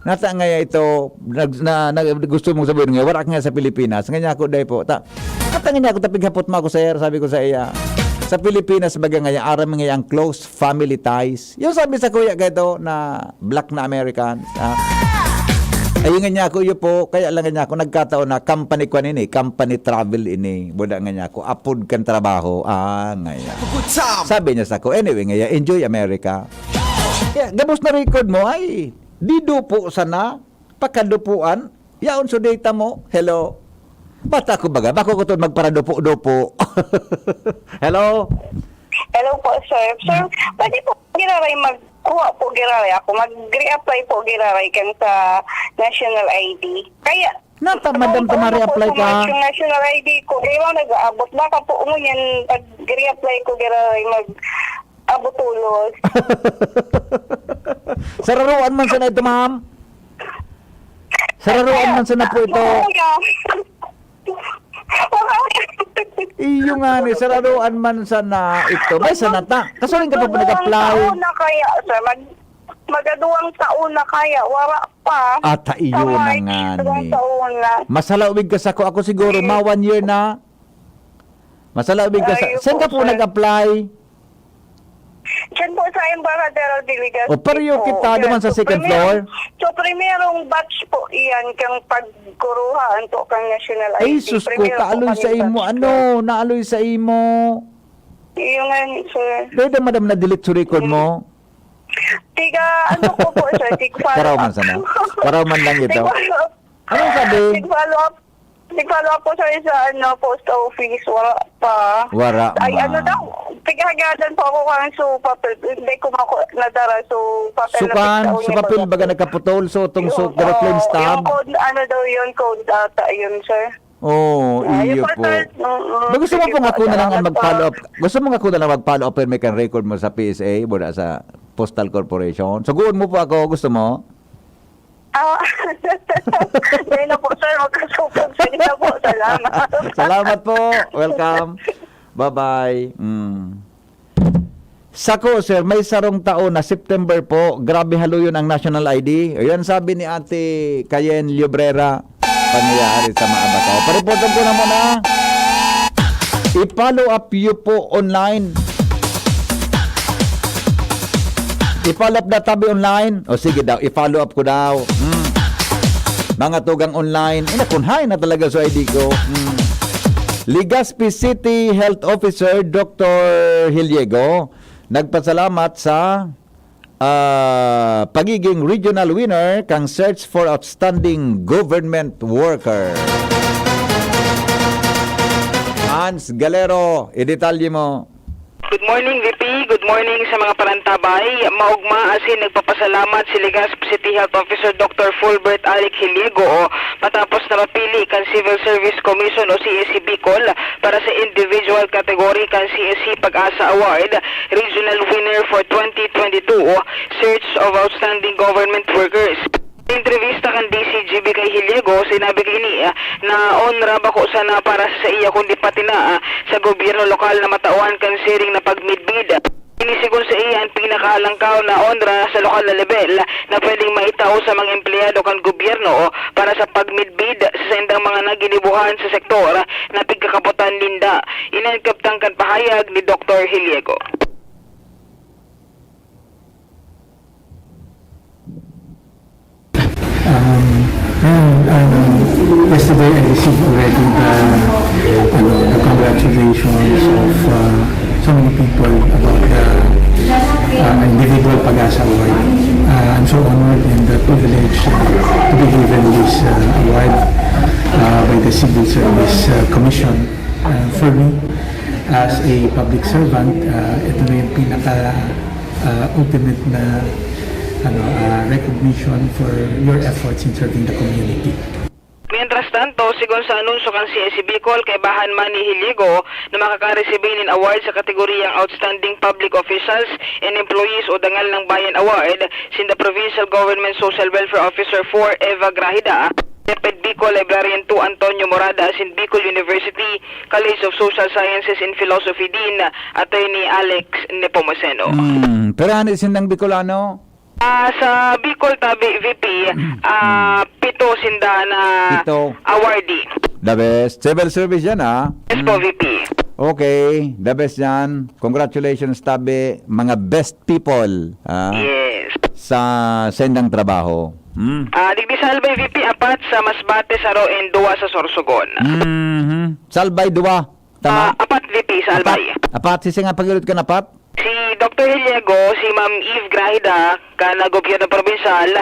Nata ngaya ito, nag-, na, na, gusto mong sabihin nga, wala ka nga sa Pilipinas. Nganya ako, dai po. Ta, nata nganya ako, tapighapot mo ako, sir, sabi ko sa iya. Sa Pilipinas, baga ngaya, aram ngaya ang close family ties. Yung sabi sa kuya ka ito, na black na American. Ah. Ayun nga niya ako, iyo po, kaya lang nga niya ako, nagkataon na company ko ini, company travel ini. Buda nga niya ako, apod kan trabaho. Ah, ngaya. Sabi niya sa ako, anyway, ngaya, enjoy America. Kaya, gabos na record mo, ay, didupo sana, pakadupuan, yaon so data mo, hello. Bata ko baga, bako ko to magparadupo-dupo. Hello? Hello po, sir. Sir, pwede po giraray magkuha po giraray ako, mag-reapply po giraray kan sa national I D. Kaya, Nata, madam, kung tumari-apply ka. Yung national I D ko, di ba nag-aabot? Baka po, ngunyan, pag-reapply ko giraray, mag-abot tulos. Sararuan man sana ito, ma'am. Sararuan man sana po ito. Wala, wala. Iyo nga ni, sararuan man sana ito. May sana ta. Kaso rin ka pa Magaduwang nag-apply. Taon na kaya, sir. Mag-, magaduwang taon na kaya. Wala pa. Ata iyo Sa na March, nga duwang ni. Taon na. Masalawig ka sa ko. Ako siguro, Yes. ma one year na. Masalawig ka sa, Ay, saan ka opo, po sir. nag-apply? Diyan po sa Embajadero Diligas O, pareho po. kita, Yan. duman sa So, second primero, floor. So, primerong batch po iyan kang pagkuruhaan po kang national Ay, I D. Sus ko, Primero po kaaloy kami sa imo, batch ano, ko. naaloy sa imo. Iyo nga ni, sir. Pwede, madam, na-delete sa record Mm. mo? Tiga, ano ko po, sir? Tig follow Karaw man up. sana. Karaw man lang ito. Tig follow up. Anong sabi? Tig follow up. Tig follow up po, sir, sa, ano, post office. Wala pa. Wala Ay, man. ano daw? Tighagadan po ako kang su papel. Hindi ko mako-, nadara su papel na Sukan, pigtaon su niya papel, baga. baga nagkaputol. So, itong Yung, su-, pero oo, plain stamp. yung code, ano daw yun? Code ata yun, sir. Oo, Ah, yung iyo po. pasal, oo, Ba, gusto mo sige pong po, ako na lang ang salamat po. mag-follow up? Gusto mo nga ako na lang mag-follow up, pero may kang record mo sa P S A, mula sa Postal Corporation? Suguon mo po ako, gusto mo? Ah, hindi na po, sir. Magkasupog. Sige na po. Salamat. Salamat po. Welcome. Bye-bye. Mm. Sako, sir, may sarong taon na September po, grabe haluyon ang national I D. Ayan, sabi ni Ate Cayenne Llobrera, pangyayari sa mga bata. Pariportan ko na muna. I-follow up you po online. I-follow up na tabi online. O sige daw, i-follow up ko daw. Hmm. Mga tugang online. Ina, kunhay na talaga sa I D ko. Hmm. Legazpi City Health Officer, Doctor Hiliego, nagpasalamat sa, ah, pagiging regional winner kang Search for Outstanding Government Worker. Hans Galero, idetalye mo. Good morning, V P. Good morning sa mga parantabay. Maogma asin nagpapasalamat si Legazpi City Health Officer Doctor Fulbert Alec Hiliego matapos na mapili kan Civil Service Commission o C S C Bicol para sa individual category kan C S C Pag-asa Award, Regional Winner for twenty twenty-two, Search of Outstanding Government Workers. Sa entrevista kan D C G B kay Hiliego, sinabi kaini, ah, na onra bako sana para sa saiya kundi pati na, ah, sa gobyerno lokal na matawan kan siring na pagmidbid. Ini sigon saiya an pinakahalangkaw na onra sa lokal na lebel na pwedeng maitao sa mga empleyado kan gobyerno para sa pagmidbid sa saindang mga naginibuhan sa sektor na pigkakapotan ninda. Ini an kabtang kan pahayag ni Doktor Hiliego. Um, and, um, yesterday I received already the, ano, the congratulations, So honored and uh, privileged uh, to be given this uh, award uh, by the Civil Service uh, Commission. Uh, for me, as a public servant, uh, ito na yung pinaka uh, ultimate na ano uh, recognition for your efforts in serving the community. Mientras tanto, sigon sa anunsyo kan C S C Bicol, kaibahan man ni Hiligo na makakaresibi nin award sa kategoriyang Outstanding Public Officials and Employees o Dangal ng Bayan Award sinda Provincial Government Social Welfare Officer four Eva Grahida, DepEd Bicol Librarian two Antonio Morada asin Bicol University College of Social Sciences and Philosophy Dean Attorney Alex Nepomuceno. Hmm, pero ano sindang Bicolano? Ah, sa Bicol Tabi V P, ah, pito sinda na Pito. Awardee. The best. Civil service yan, ah. Yes po, V P. Okay, the best yan. Congratulations, Tabi. Mga best people ah, Yes. sa sendang trabaho. Hmm? Ah, digdi sa Albay V P, apat sa Masbate, saro and duwa sa Sorsogon. Mhm. Salbay, duwa. Tama? Ah, apat V P sa Albay. Apat, sisi nga pagilot ka na, apat? Si Doctor Hiliego, si Ma'am Eve Grahida, kan gobyerno probinsyal,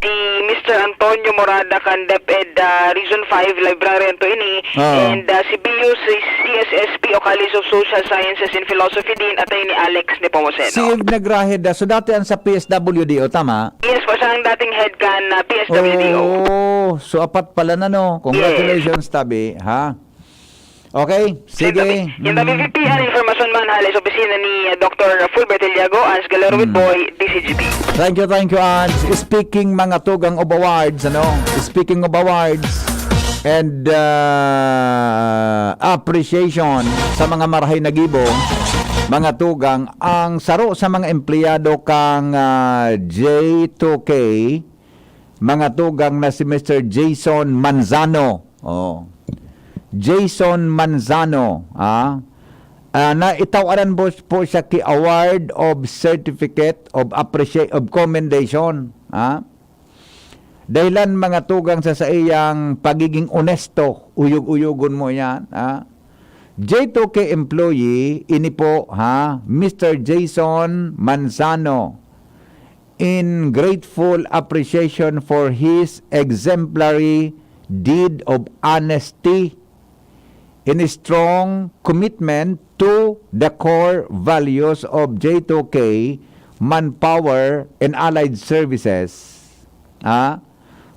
si Mister Antonio Morada, kan DepEd ah, Region five, librarian to ini, Oo. and ah, si Bius, si C S S P o College of Social Sciences and Philosophy Dean, Attorney Alex Nepomuceno. Si Eve Negraheda, so dati ang sa P S W D O, tama? Yes po, siya ang dating head kan ah, P S W D O. Oh, so apat pala na, no? Congratulations, Tabi, ha? Okay, sige. Yung W V P, ang informasyon man hali sa opisina ni ah, Doctor Fulbert Eliago, Hans Galero with Boy, D C G B. Thank you, thank you, Hans. Speaking, mga tugang, of awards, ano? Speaking of awards and uh, appreciation sa mga marahay na gibo, mga tugang, ang saro sa mga empleyado kang uh, J two K, mga tugang, na si Mister Jason Manzano. Oh. Jason Manzano, ah, ah, na itawaran po, po siya ki Award of Certificate of Appreciation of Commendation, ah. Dahilan, mga tugang, sa saiyang pagiging onesto, uyog-uyogon mo yan, ah. J two K employee, ini po, ha, Mister Jason Manzano, in grateful appreciation for his exemplary deed of honesty, in strong commitment to the core values of J two K, manpower, and allied services, ah,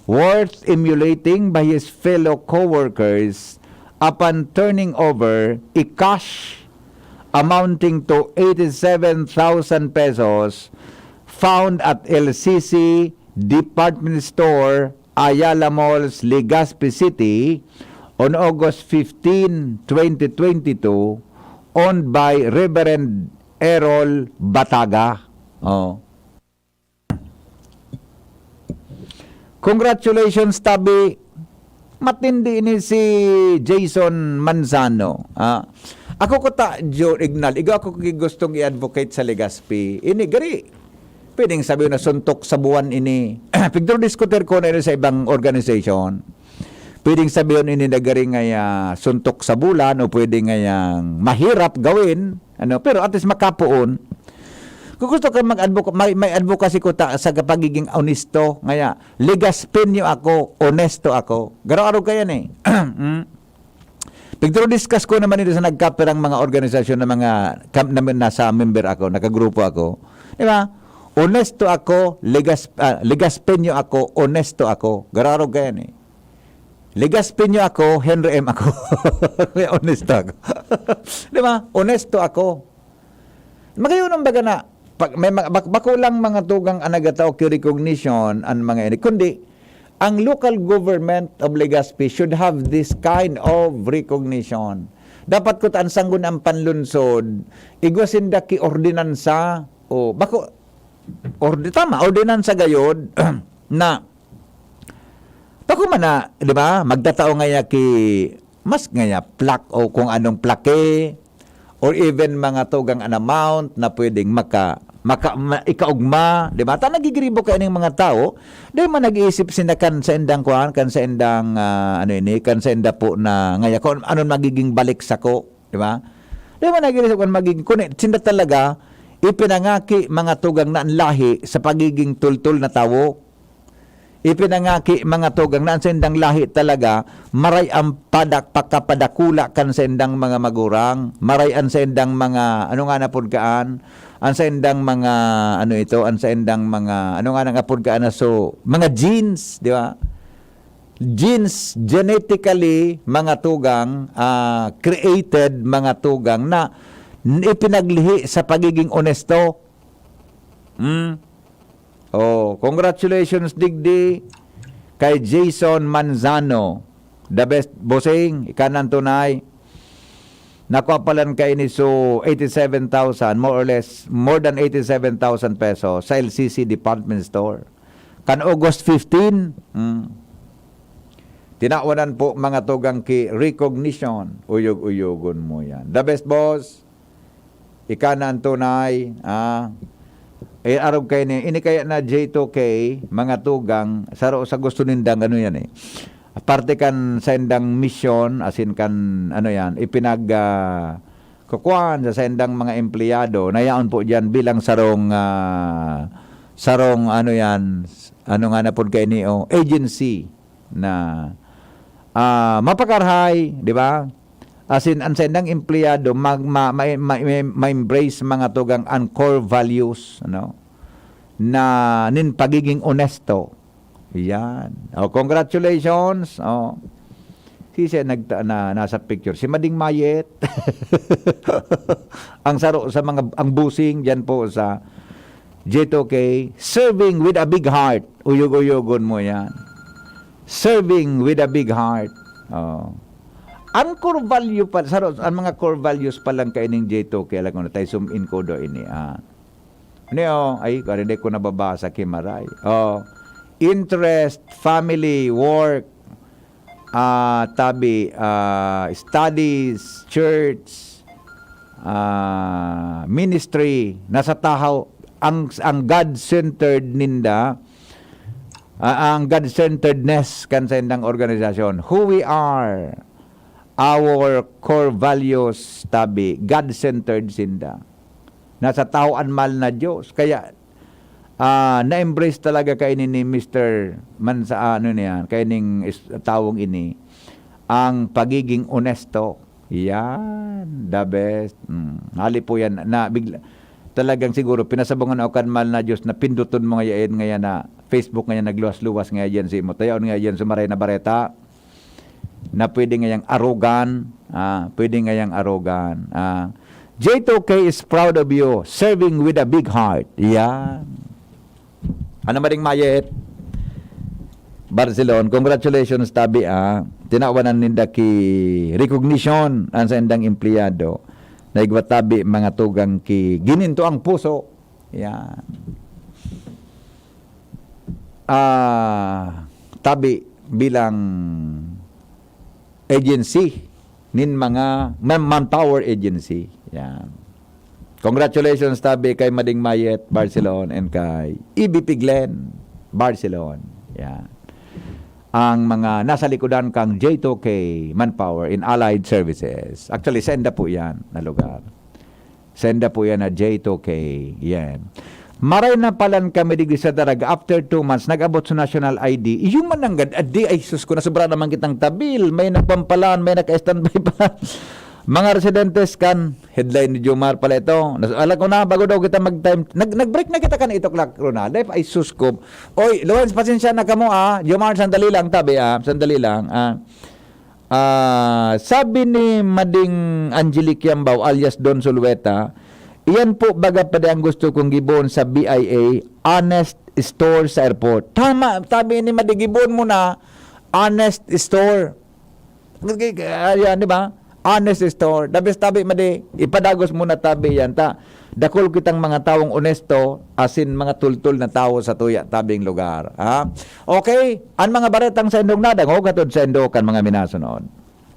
worth emulating by his fellow co-workers upon turning over a cash amounting to eighty-seven thousand pesos found at L C C Department Store, Ayala Malls, Legazpi City, on August fifteen, twenty twenty-two, owned by Reverend Errol Bataga. Oh. Congratulations, Tabi. Matindi ini si Jason Manzano. Ah, ako ko ta, Joe Ignal, iga ako ki gustong i-advocate sa Legazpi. Ini gari. Pwedeng sabihin na suntok sa buwan ini. Pigdro diskutir ko na ini sa ibang organization. Pwedeng sabihin ini na gari nga ya suntok sa bulan o pwede nga yang mahirap gawin. Ano, pero at least makapoon. Kung gusto ka mag-advoca- may, may advocacy ko ta, sa pagiging onesto, ngaya, Legazpeño ako, onesto ako. Garo-aro ka yan eh. Mm. Pigdro-discuss ko naman ito sa nagkapirang mga organisasyon na mga kam- na, nasa member ako, nakagrupo ako. Di ba? Onesto ako, Legas, ah, Legazpeño ako, onesto ako. Garo-aro ka yan eh. Legazpeño ako, Henry M ako. May onesto ako. Di ba? Onesto ako. Magayon ang baga na, pag, may, ma- bak- bako lang mga tugang ang nagataw ki recognition ang mga ini. Kundi, ang local government of Legazpi should have this kind of recognition. Dapat ko taan sanggon ang panlunsod, igwa sinda ki ordinansa, o bako, ordi, tama, ordinansa gayod, na, bako man na, di ba, magtatao ngaya ki, mas ngaya, plak o kung anong plake, or even mga tugang an amount na pwedeng maka, maka ma, ikaugma, di ba? Ta nagigribo kaya ning mga tao, di man nag-iisip sinda kan sa indang kuan, kan sa indang ah, ano ini, kan sa inda po na ngaya kung ano magiging balik sako, di ba? Di man nag-iisip kung magiging, kung sinda talaga, ipinangaki, mga tugang, na an lahi sa pagiging tultol na tawo. Ipinangaki, mga tugang, na an saindang lahi talaga, maray an padak-, pagkapadakula kan saindang mga magurang, maray an saindang mga, ano nga na pod kaan, an saindang mga, ano ito, an saindang mga, ano nga nang apod kaan na so, mga genes, di ba? Genes, genetically, mga tugang, ah, created, mga tugang, na n-, ipinaglihi sa pagiging onesto. Hmm? Oh, congratulations digdi kay Jason Manzano. The best, bossing, ika na an tunay. Nakuha palan kaini so eighty-seven thousand, more or less, more than eighty-seven thousand pesos sa L C C department store. Kan August fifteen, hmm, tinawanan po, mga tugang, ki recognition. Uyog-uyogon mo yan. The best, boss. Ika na an tunay, ah. Eh, arog kaini, ini kaya na J two K, mga tugang, saro sa gusto nindang ano yan eh. Aparte kan saindang misyon, asin kan ano yan, ipinag, ah, kukuan sa saindang mga empleyado, na yaon po diyan bilang sarong, ah, sarong ano yan, ano nga na pod kaini, oh, agency na, ah, mapakarahay, di ba? Asin, an saindang empleyado mag-, ma-, ma-, ma-, ma-, ma-embrace, mga tugang, an core values, ano, na nin pagiging onesto. Yan. Oh, congratulations. Oh. Sisay nagta-, na, nasa picture? Si Mading Mayet. Ang saro sa mga, ang busing diyan po sa J two K, serving with a big heart. Uyog-uyogon mo yan. Serving with a big heart. Oh. Ang core value pa, saro, ang mga core values pa lang kaining J two K, alam ko na tayo, zoom in ko do ini, ah. Ano yun? Ay, kaya hindi ko nababasa, kimaray. Oh. Interest, family, work, ah, tabi, ah, studies, church, ah, ministry, nasa tahaw, ang, ang God-centered ninda, ah, ang God-centeredness kan saindang organisasyon. Who we are, our core values, tabi, God-centered sinda. Nasa tahaw an mahal na Diyos. Kaya, ah, na-embrace talaga kaini ni Mister Mansa-, ano niyan, kaining is-, tawong ini, ang pagiging onesto. Yan, the best. Mm, hali po yan, na bigla, talagang siguro, pinasabungan ako kan mahal na Diyos na pinduton mo ngayon, ngayon na Facebook ngayon, nagluwas-luwas ngayon yan, si mo, tayaon ngayon, sumaray na bareta, na pwede ngayang arogan, ah, pwede ngayang arogan. Ah, J two K is proud of you, serving with a big heart. Yan. Ano, Mading Mayet? Barcelon, congratulations, tabi, ah. Tinawanan ninda ki recognition an saindang empleyado. Naigwa tabi, mga tugang, ki gininto ang puso. Yan. Ah, tabi bilang agency nin mga man-, manpower agency. Yan. Congratulations, tabi, kay Mading Mayet Barcelon and kay E B P Glenn Barcelon. Yan. Ang mga nasa likodan kang J two K Manpower in Allied Services. Actually, senda po yan na lugar. Senda po yan na J two K. Yan. Maray na palan kami digdi sa Daraga. After two months, nag-abot sa national I D. Iyo man ang gad-, adi, ay sus ko, nasobra naman kitang tabil. May nagpampalan, may naka-standby pa. Mga residentes kan, headline ni Jomar pala ito. Nas-, alam ko na, bago daw kita mag-time. Nag-, nag-break na kita kan eight o'clock, Ronald. Ay, ay sus ko. Oy, Lawrence, pasensya na kamo, ah. Jomar, sandali lang, tabi, ah. Sandali lang, ah. Ah, sabi ni Mading Angelic Yambao alias Don Sulueta, "Iyan po baga padi ang gusto kong gibohon sa B I A, honest store sa airport." Tama, tabi ni Madi, gibohon mo na, honest store. Ayan, di ba? Honest store. Dabis tabi, Madi, ipadagos mo na tabi yan, ta. Dakul kitang mga tawong onesto, asin mga tultol na tawo sa tuya tabing lugar. Ha? Okay? An mga baretang sa indong nadangog, hatod sa indo kan mga minasunod.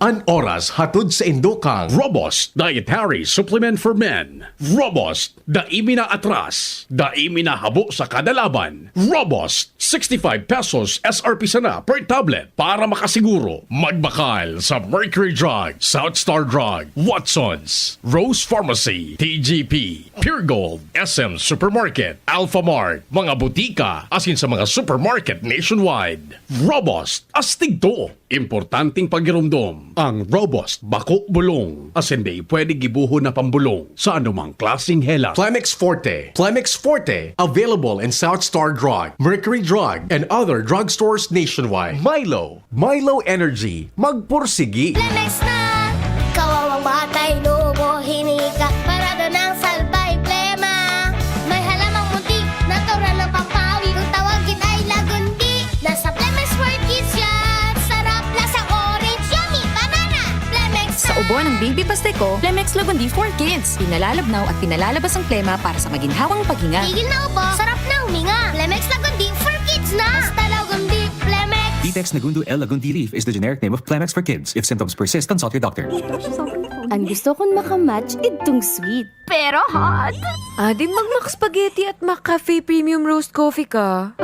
An oras hatod sa indo kan Robust Dietary Supplement for Men. Robust, dai mi na atras, dai mi na habo sa kada laban. Robust, Sixty-five pesos S R P sana per tablet. Para makasiguro, magbakal sa Mercury Drug, South Star Drug, Watsons, Rose Pharmacy, T G P, Pure Gold, S M Supermarket, Alphamart, mga butika, asin sa mga supermarket nationwide. Robust, astig to. Importanteng pagiromdom, ang Robust bako bulong, asin dai pwede gibohon na pambulong sa anumang klaseng helat. Plemex Forte. Plemex Forte, available in South Star Drug, Mercury Drug, and other drugstores nationwide. Milo. Milo Energy. Magpursigi. Plemex na! Kawawang batay, lobo, hinika. Parado ng salbay, plema. May halamang munti, natural ng pampawi. Kung tawagin ay lagundi. Nasa Plemex for Kids yan. Sarap, lasa orange, yummy, banana. Plemex Sa na! ubo ng Baby Pasteco, Plemex Lagundi for Kids. Pinalalabnaw at pinalalabas ang plema para sa maginhawang paghinga. Tigil na ubo, sarap na huminga. Plemex Lagundi for Kids na! Basta Lagundi, Plemex! Vitex Nagundo L Lagundi Leaf is the generic name of Plemex for Kids. If symptoms persist, consult your doctor. Ang gusto kong makamatch, itong sweet. Pero hot! Adi mag-Mac Spaghetti at Mac Cafe Premium Roast Coffee ka.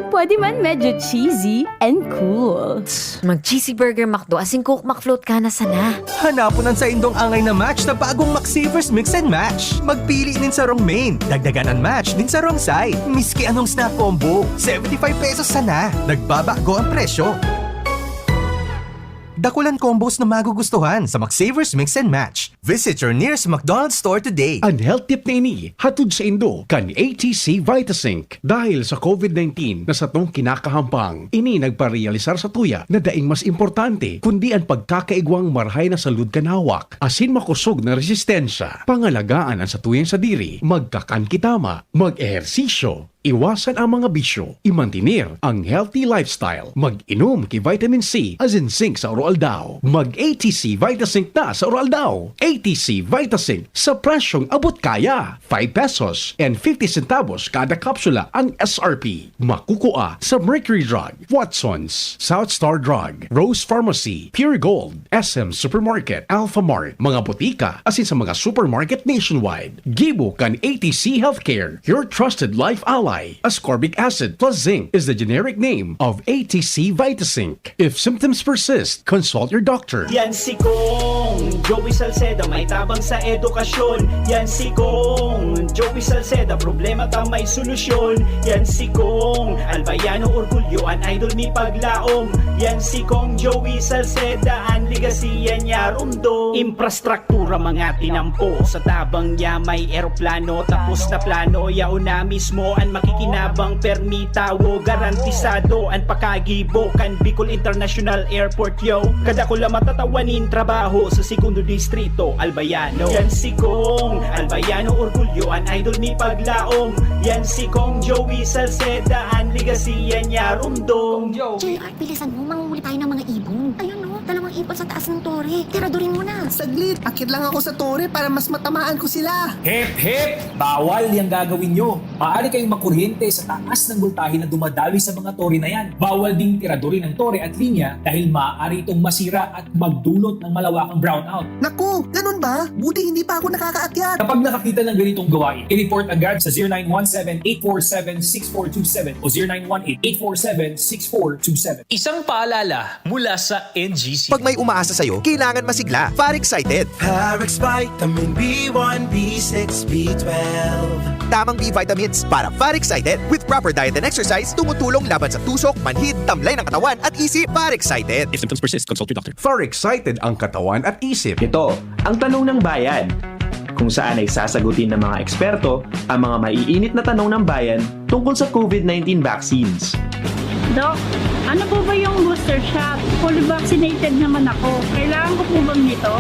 Pwede man medyo cheesy and cool. Mag-cheesy burger McDo asin Coke McFloat ka na sana. Hanapon an saindong angay na match sa bagong McSavers Mix and Match. Magpili nin sarong main, dagdagan an match nin sarong side. Miski anong snack combo, seventy-five pesos sana. Nagbabago ang presyo. Dakulan combos na magugustuhan sa McSavers Mix and Match. Visit your nearest McDonald's store today. An health tip na ini, hatod saindo kan A T C Vitasync. Dahil sa COVID nineteen na satong kinakahampang, ini nagparealisar satuya na daing mas importante kundi an pagkakaigwang marahay na salud kan hawak asin makosog na resistensya. Pangalagaan an satuyang sadiri, magkakan ki tama, mag-ehersisyo, iwasan ang mga bisyo, imantener ang healthy lifestyle, mag-inom ki vitamin C asin zinc sa aroaldaw. Mag-A T C Vitasync na sa aroaldaw. A T C Vitasync sa presyong abot kaya. Five pesos and fifty centavos kada kapsula ang S R P. Makukua sa Mercury Drug, Watsons, South Star Drug, Rose Pharmacy, Pure Gold, S M Supermarket, Alphamart, mga botika, asin sa mga supermarket nationwide. Gibo kan A T C Healthcare, your trusted life ally. Ascorbic acid plus zinc is the generic name of A T C Vitasync. If symptoms persist, consult your doctor. Yan si Kong Joey Salceda, may tabang sa edukasyon. Yan si Kong Joey Salceda, problema ta may solusyon. Yan si Kong Albayano Orgulyo, an idol mi paglaom. Yan si Kong Joey Salceda, an legasiya niya rumdom. Infrastruktura mga tinampo, sa tabang niya may eroplano. Tapos na plano, yaon na mismo an makikinabang. Permi tawo, garantisado an pakagibo kan Bicol International Airport, yo. Kadakula matatawan nin trabaho sa Segundo Distrito, Albayano. Yan si Kong Albayano Orgulyo, an idol mi paglaom. Yan si Kong Joey Salceda, an legasiya niya rumdom. J R, bilisan mo, manguhuli tayo ng mga ibon. Ayun, no? Dalawang ibon sa taas ng tore. Tiradurin mo na. Saglit, akyat lang ako sa tore para mas matamaan ko sila. Hep, hep! Bawal yang gagawin nyo. Maaari kayong makuryente sa taas ng boltahe na dumadaloy sa mga tore na yan. Bawal ding tiradurin ang tore at linya dahil maaari itong masira at magdulot ng malawakang brownout. Naku, ganun ba? Buti hindi pa ako nakakaakyat. Kapag nakakita ng ganitong gawain, i-report agad sa zero nine one seven, eight four seven, six four two seven o zero nine one eight, eight four seven, six four two seven. Isang paalala mula sa N G C. Pag may umaasa sa'yo, kailangan masigla. Far Excited. Parex Vitamin B one, B six, B twelve. Tamang B vitamins para Far Excited. With proper diet and exercise, tumutulong laban sa tusok, manhid, tamlay ng katawan at isip. Far Excited. If symptoms persist, consult your doctor. Far Excited ang katawan at isip. Ito ang Tanong ng Bayan, kung saan ay sasagutin ng mga eksperto ang mga maiinit na tanong ng bayan tungkol sa COVID nineteen vaccines. Doc, ano po ba yung booster shot? Fully vaccinated naman ako. Kailangan ko po bang nito?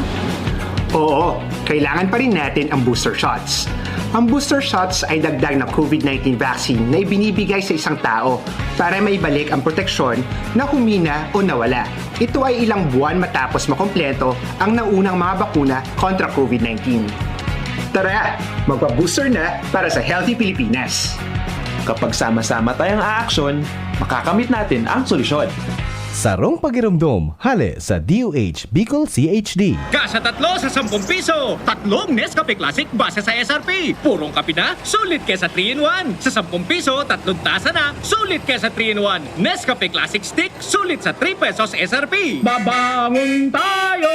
Oo, kailangan pa rin natin ang booster shots. Ang booster shots ay dagdag na COVID nineteen vaccine na ibinibigay sa isang tao para maibalik ang proteksyon na humina o nawala. Ito ay ilang buwan matapos makompleto ang naunang mga bakuna kontra COVID nineteen. Tara, magpa-booster na para sa healthy Pilipinas! Kapag sama-sama tayong aaksyon, makakamit natin ang solusyon. Sarong pagiromdom, hale sa D O H Bicol C H D. Kasa tatlo sa sampung piso, tatlong Nescafe Classic base sa S R P. Purong kape na, sulit ka sa three in one. Sa sampung piso, tatlong tasa na, sulit ka sa three in one. Nescafe Classic Stick, sulit sa three pesos S R P. Babangon tayo!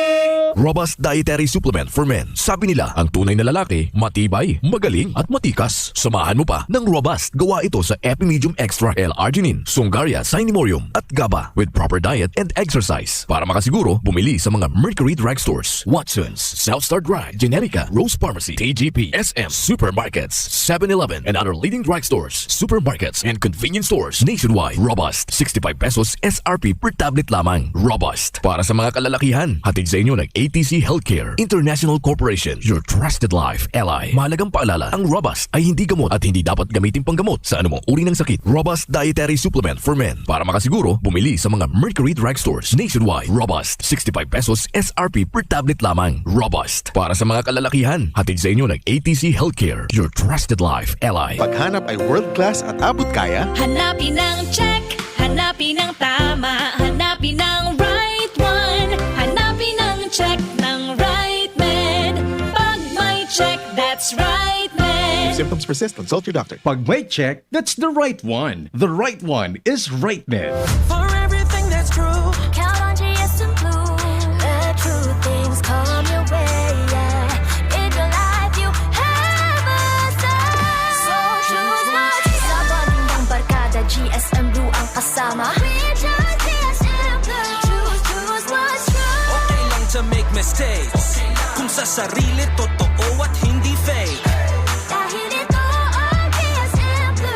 Robust Dietary Supplement for Men. Sabi nila, ang tunay na lalaki, matibay, magaling, at matikas. Samahan mo pa ng Robust. Gawa ito sa Epimedium Extra L-arginine, Sungaria, Cinemorium, at GABA. With proper diet and exercise. Para makasiguro, bumili sa mga Mercury Drugstores, Watson's, South Star Drug, Generica, Rose Pharmacy, T G P, S M, supermarkets, seven eleven, and other leading drugstores, supermarkets, and convenience stores nationwide. Robust, sixty-five pesos S R P per tablet lamang. Robust, para sa mga kalalakihan. Hatid sa inyo ng A T C Healthcare International Corporation, your trusted life ally. Mahalagang paalala, ang Robust ay hindi gamot at hindi dapat gamitin panggamot sa anumang uri ng sakit. Robust Dietary Supplement for Men. Para makasiguro, bumili sa mga Mercury Drugstores nationwide. Robust, sixty-five pesos S R P per tablet lamang. Robust, para sa mga kalalakihan. Hatid sa inyo ng A T C Healthcare, your trusted life ally. Paghanap ay world class at abot kaya? Hanapin ang check, hanapin ang tama, hanapin ang right one. Hanapin ang check ng right med. Pag may check, that's right med. If symptoms persist, consult your doctor. Pag may check, that's the right one. The right one is right med. For everything that's true, Count on G S M Blue. Let true things come your way, yeah. In your life, you have a say. So choose what's true. Sa bonding ng barkada, G S M Blue ang kasama. We choose G S M Blue. Choose, choose what's true. Okay lang to make mistakes. Kung sa sarili, totoo at hindi fake. Dahil ito ang G S M Blue.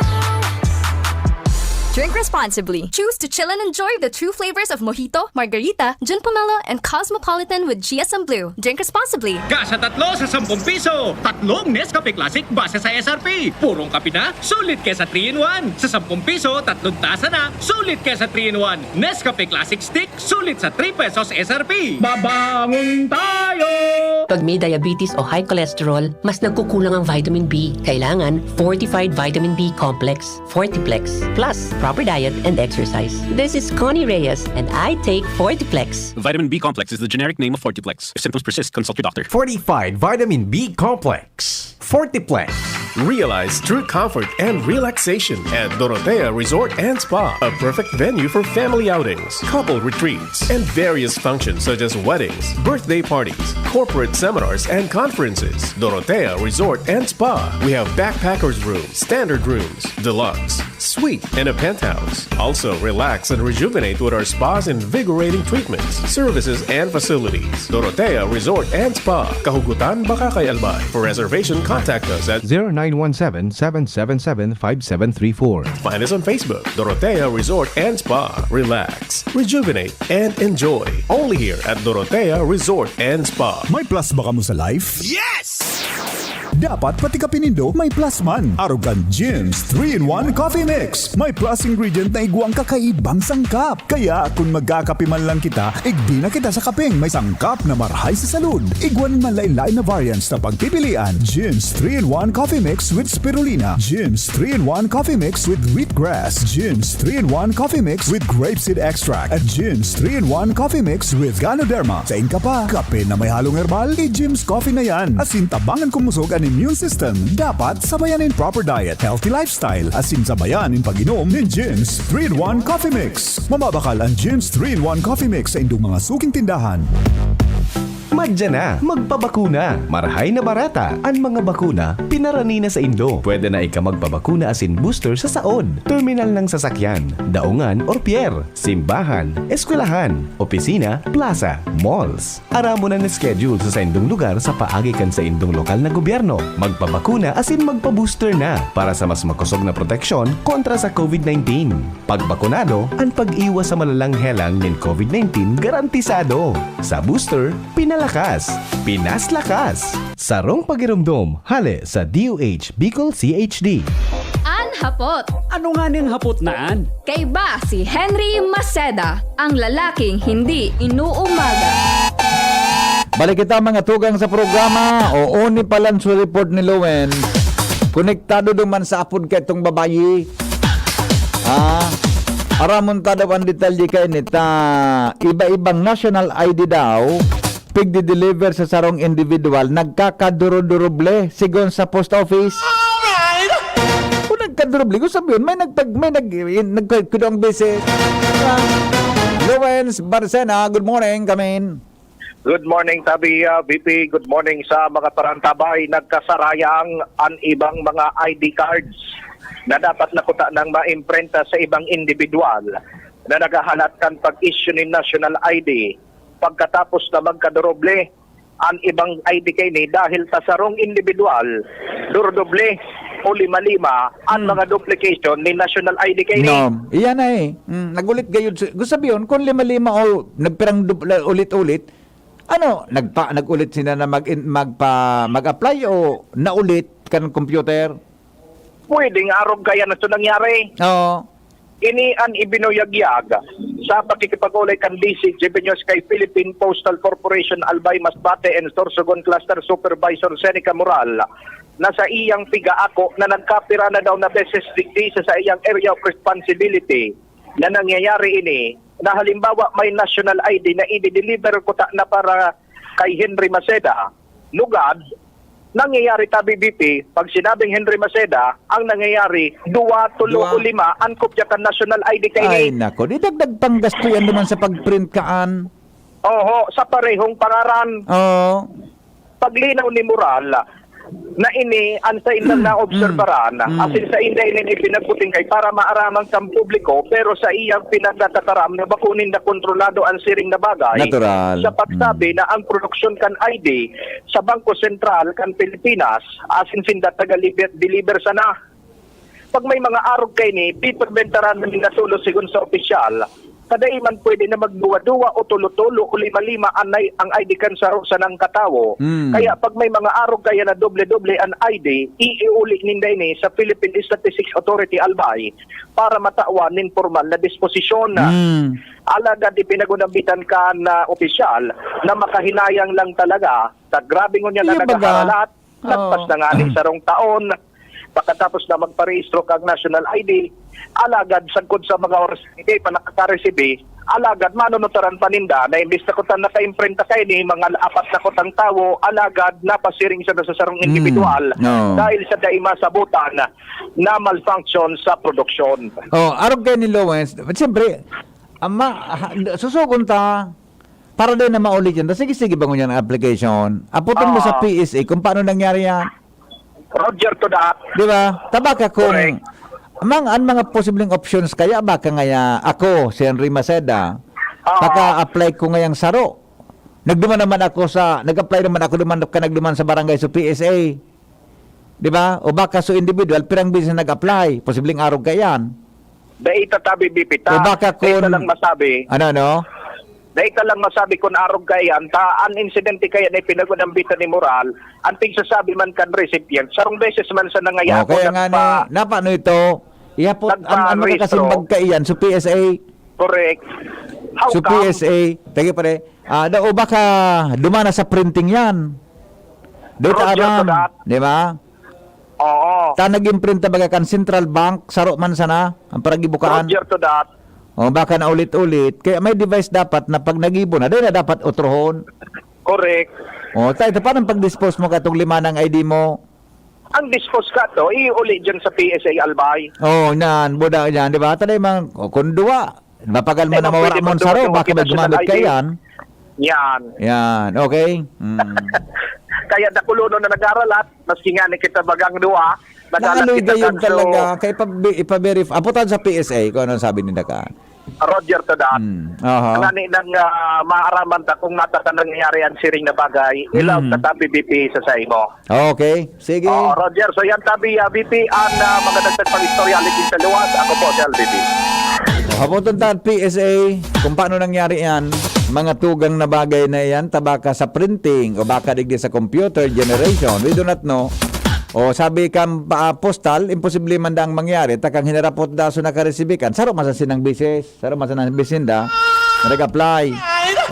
Drink responsibly. Choose to chill and enjoy the true flavors of Mojito, Margarita, Gin Pomelo, and Cosmopolitan with G S M Blue. Drink responsibly. Kasa tatlo sa sampung piso, tatlong Nescafe Classic base sa S R P. Purong kape na, sulit ka sa three in one. Sa sampung piso, tatlong tasa na, sulit ka sa three in one. Nescafe Classic Stick, sulit sa three pesos S R P. Babangon tayo! Pag may diabetes o high cholesterol, mas nagkukulang ang vitamin B. Kailangan fortified vitamin B complex, Fortiplex, plus proper diet and exercise. This is Connie Reyes and I take Fortiplex. Vitamin B complex is the generic name of Fortiplex. If symptoms persist, consult your doctor. Fortified Vitamin B Complex. Fortiplex. Realize true comfort and relaxation at Dorotea Resort and Spa, a perfect venue for family outings, couple retreats, and various functions such as weddings, birthday parties, corporate seminars, and conferences. Dorotea Resort and Spa. We have backpackers room, standard rooms, deluxe, suite, and a penthouse. Also, relax and rejuvenate with our spa's invigorating treatments, services, and facilities. Dorotea Resort and Spa, Kahugutan, Bacacay, Albay. For reservation, contact us at zero nine one seven, seven seven seven, five seven three four. Find us on Facebook, Dorotea Resort and Spa. Relax, rejuvenate, and enjoy. Only here at Dorotea Resort and Spa. May plasma kamo sa life? Yes! Dapat pati kape nindo may plus man. Arog kan Jim's three-in-one Coffee Mix. May plus ingredient na igwang kakaibang sangkap. Kaya kung magkakape man lang kita, igdi na kita sa kapeng may sangkap na marhay sa salud. Igwa nin manlain-lain na variants na pagpipilian. Jim's three-in-one Coffee Mix with Spirulina. Jim's three-in-one Coffee Mix with Wheatgrass. Jim's three-in-one Coffee Mix with Grapeseed Extract. At Jim's three-in-one Coffee Mix with Ganoderma. Sain ka pa? Kape na may halong herbal? I-Jim's Coffee na yan. Asin tabangan kumusog an immune system. Dapat sabayan nin proper diet, healthy lifestyle, asin sabayan nin pag-inom nin Jim's three-in-one Coffee Mix. Mamabakal an Jim's three-in-one Coffee Mix sa indong mga suking tindahan. Madya na, magpabakuna. Marhay na barata an mga bakuna, pinarani na sa indo. Pwede na ika magpabakuna asin booster sa saod, terminal ng sasakyan, daungan or pier, simbahan, eskwelahan, opisina, plaza, malls. Aramon an schedule sa saindong lugar sa paagi kan saindong lokal na gobyerno. Magpabakuna asin magpa-booster na para sa mas makosog na proteksyon kontra sa COVID nineteen. Pagbakunado, an pag-iwas sa malalang helang nin COVID nineteen garantisado. Sa booster, pinalakas, pinaslakas. Sarong pagiromdom, hale sa D O H Bicol C H D. An hapot. Ano nga ning hapot na an? Kaiba si Henry Maceda, ang lalaking hindi inuumaga. Balik kita, mga tugang sa programa. Oo, ni palan sa report ni Lowen. Konektado duman sa apod ka itong babayi. Ah, Aramon ta daw an detalye kaini ta iba-ibang national I D daw pigdi-deliver sa sarong individual, nagkakaduroduroble, sigon sa post office. Kung nagkaduroble, kung sabihin, may nagtag-, may nag-, nagkakudong bisi. Lawrence Barcena, good morning, kamin. Good morning, Tabi, ah, V P. Good morning sa mga tarantabay. Nagkasarayang an ibang mga I D cards na dapat nakuta ng maimprenta sa ibang individual na naghahalat kan pag-issue nin national I D. Pagkatapos na magkaduroble an ibang I D kaini dahil sa sarong individual, durdoble o lima-lima an Hmm. mga duplication ni national I D kaini. No, iyan na eh. Mm, nagulit gayud. Sa-, gusto sabihin, kung lima-lima o nagpirang dub-, la-, ulit-ulit, ano, nagpa-, nag-ulit sila na mag-, magpa-, mag-apply o naulit kan computer? Pwedeng arog kaya na ito nangyari. Oo. Ini an ibinuyagyag sa pakikipag-olay kan D C G B News kay Philippine Postal Corporation Albay Masbate and Sorsogon Cluster Supervisor Seneca Moral na sa iyang pigaako na nagkapira na daw na beses digdi sa saiyang area of responsibility na nangyayari ini, na halimbawa may national I D na i-deliver kuta na para kay Henry Maceda, lugad, nangyayari, Tabi V P, pag sinabing Henry Maceda, ang nangyayari, duwa, tulo Duwa. o lima, ang kopya kan national I D kaini. Ay, nako. Di dagdag panggasto yan naman sa pag-print kaan. Oho, sa parehong pangaran. Oo. Paglinaw ni Moral, na ini an saindang Mm, naobserbaran, mm, mm. asin sainda ini ipinagputingkay para maaraman kan publiko, pero sa iyang pinagtatataram na bako ninda kontrolado an siring na bagay, Natural. sa pagsabi Mm. na ang produksyon kan I D sa Bangko Sentral kan Pilipinas, asin sinda taga-liber-, deliver sana. Pag may mga arog kaini, piperbentaran na ninda tolos sigon sa opisyal. Kadai man pwede na magduwa-duwa o tulo-tulo o lima-lima an, ang I D kan saro sanang katawo. Hmm. Kaya pag may mga arog kaya na doble-doble an I D, iiuli ninda ini sa Philippine Statistics Authority, Albay, para matawan nin pormal na disposisyon. Hmm. Alagad ipinagunambitan kan, ah, opisyal na makahinayang lang talaga sa grabe ngunyan na Iya, baga. nagkakaralat, Lagpas Oo. na nga ning sarong taon, pagkatapos na magparehistro kang national I D, alagad sagkod sa mga oras, hindi pa nakakaresibi, alagad manunutaran pa ninda na imbis na kuta nakaimprenta kaini, mga apat na kutang tawo, alagad napasiring siya sa sarong Hmm. individual No. dahil sa dai masabutan na malfunction sa produksyon. Oh, arog kay ni Lawrence, siyempre, ama, ha, susugon ta, para din na maulit yan. Sige, sige, bangon yan ang application. Aputan mo sa Ah. P S A kung paano nangyari yan. Roger to that. Di ba? Tabaka kung Correct. mang, ang mga posibleng options kaya baka ngaya ako, si Henry Maceda, Ah. paka-apply ko ngayang saro. Nagduman naman ako sa, nag-apply naman ako duman, ka nagduman sa barangay sa P S A. Di ba? O baka so individual, pirang beses na nag-apply. Posibleng arog ka yan. Dai ta tabi bipita. O baka Dai ta kun lang masabi. Ano, ano? Dai ta lang masabi kun arog ka yan. Ta, an insidente kaya na ipinagunambitan ni Moral, ang tigsasabi man kan recipient, sarong beses man sa nangaya O, ako kaya nga nagpa- ni, napano ito? Ihapot, ang, ang nagpa-rehistro. Nakakasimbag ka iyan, so P S A. Correct. How So come? P S A, tagi pare, ah, da, o baka dumana sa printing yan. Dito Roger aram, to that. Di ba? Oo. Ta nag-imprenta baga kan Central Bank, saro man sana, ang paragibukaan. Roger to that. O baka na ulit-ulit. Kaya may device dapat na pag nagibo na, dahil na dapat otrohon. Correct. O, ta, ito, paano pag-dispose mo katong lima ng I D mo? Ang dispose ka to, iuli dyan sa P S A Albay. Oo, nan, buda dyan, di ba? Tanay man, o, kung duwa, mapagal mo Ay, na mawara pwede mo man duwa, saro, duwa baka may kita sa gumamit I D. Ka yan. Yan. Yan, okay? Mm. Kaya dakulonon na nag-aralat, maski nga ni kita bagang duwa, nag-alat Naaloy kita gayod kanso. Talaga, kaya ipa-, ipa-verify. Aputan sa P S A kung anong sabi nila ka. Roger to that. Hmm, aha. Ngani nang, ah, maaraman ta kung nata ka nangyayari ang siring na bagay, ilaog Hmm. ta ta P B P sa saimo. Okay, sige. Oo, Roger. So yan, tabi, ah, V P, ang, ah, mga dagdag pang istorya, aligid sa luwas. Ako po, si L B B. Hapoton ta, P S A, kung paano nangyari yan, mga tugang na bagay na yan, tabaka sa printing o baka digdi sa computer generation, we do not know. O sabi kan, ah, postal, imposible man daang mangyari, takang hinarapot da so nakaresibi kan, saro man sa sinang bisis. Saro man sa nang bisinda na nag-apply.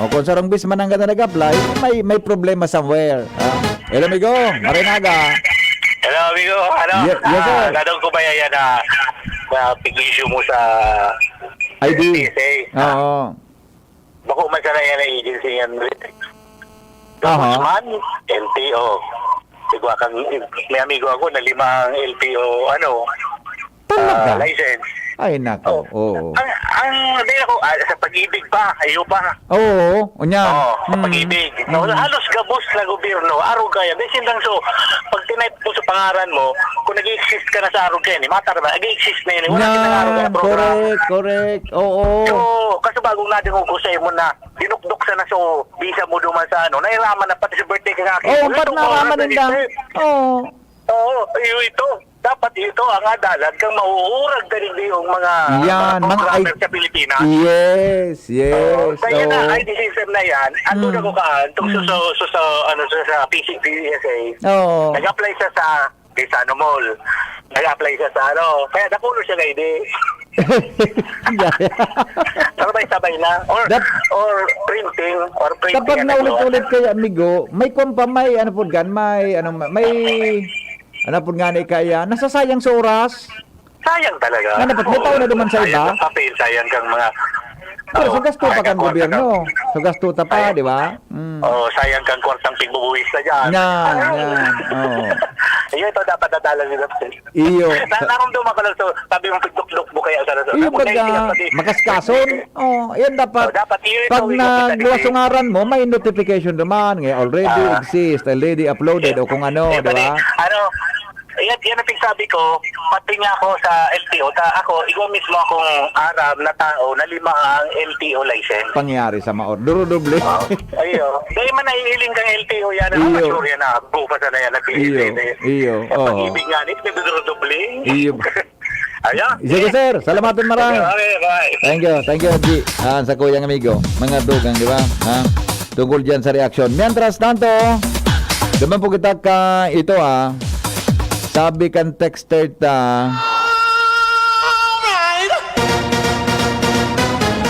O, kung sarong bis man ang ganda nag-apply, may, may problema somewhere. Ah, hello, amigo. Marinaga. Hello, amigo. Ano? Ye-, yes, sir. Ah, gadong ko ba yan, ah, na pig-issue mo sa I D. P S A. Oo. Bako man sana yan ang agency yan. Aha. Ombudsman, L T O. Igwa kang, may amigo ako na lima ang L T O, ano, Talaga? ah, license. Ay, nako. Oh. Oo. Ang, ang, hindi ako, ah, sa Pag-ibig pa, ayo pa. Oo, unya. Oo, sa Mm. Pag-ibig. No, Mm. halos gabos na gobyerno, arog kaya. Di sindang so, pag tinype mo sa pangaran mo, kung nag-exist ka na sa arog kaya, ni matar ba? Nag-exist na yun. Wala ka nang arog na Yan, program. correct, correct. Oo. So, kaso bagong nadungog ko sa imo na dinukdok sa naso, bisa mo duman sa ano, nairaman na pati sa birthday ka nga, Oh, ba't ito, naman oras na ninda? register. Oo. Oo, iyo ito. Dapat ito ang adalan kang mauurag na rin yung mga, Yan, mga mga programmer I- sa Pilipinas. Yes, yes, Oo, kaya na, oo. I D system na yan, ang Mm. duda ko kaan, itong sa, Mm. sa, sa, sa, ano, sa, sa P C, P S A, Oo. nag-apply siya sa Gaisano Mall. Nag-apply siya sa ano, kaya nakulo siya na I D. Sabay-sabay na. Or, Dap- or printing, or printing Kapag ang nagluwas. naulit-ulit kaya, amigo, may kwan pa, may ano po gan, may, ano, may, ano po nga ni kaya, nasasayang sa oras. Sayang talaga. Ano, ba't may Oo, tao na duman sa sayang iba? ang papel, sayang kang mga Pero Oo, sa gasto pa sayang kan ang kwarta gobyerno. kang Sa gasto ta pa, Sayang. di ba? Mm. Oo, sayang kang kwartang pigbubuhis na dyan. Yan, Ano? yan. Oo. Iyo, ito dapat nadala nila. Iyo. Na, Sa naramdaman ko lang, so, sabi mo, pagdukdok mo kaya sa, sa, Iyo, sa, baga, pati makaskason. Oh, yan dapat. Oh, dapat iyo, ito, Pag ito, ito, nagluwas ito. ang ngaran mo, may notification naman. Nga already Ah. exist, already uploaded, o kung ano, Kaya di ba? pati, ano, yan, yan ang pigsabi ko, pati nga ako sa L T O, ta, ako, igwa mismo akong Arab na tao na lima ang L T O license. Pangyari sa maor. Durudoble. Oh, ayo. Dahil man nahihiling kang L T O yan, ah, Iyo. mature yan, ah, bukas na yan, nag-iisip Iyo, eh. iyo, Sa oo. pag-ibig nga, nito, durudoble. Iyo. Ayan. Sige, sir. Salamaton maray. Okay, okay, bye. Thank you. Thank you, G. Ah, sa kuyang amigo. Mga dugang, di ba? Ha? Tungkol dyan sa reaksyon. Mientras tanto, duman po kita ka ito, ah. Sabi kan texter ta,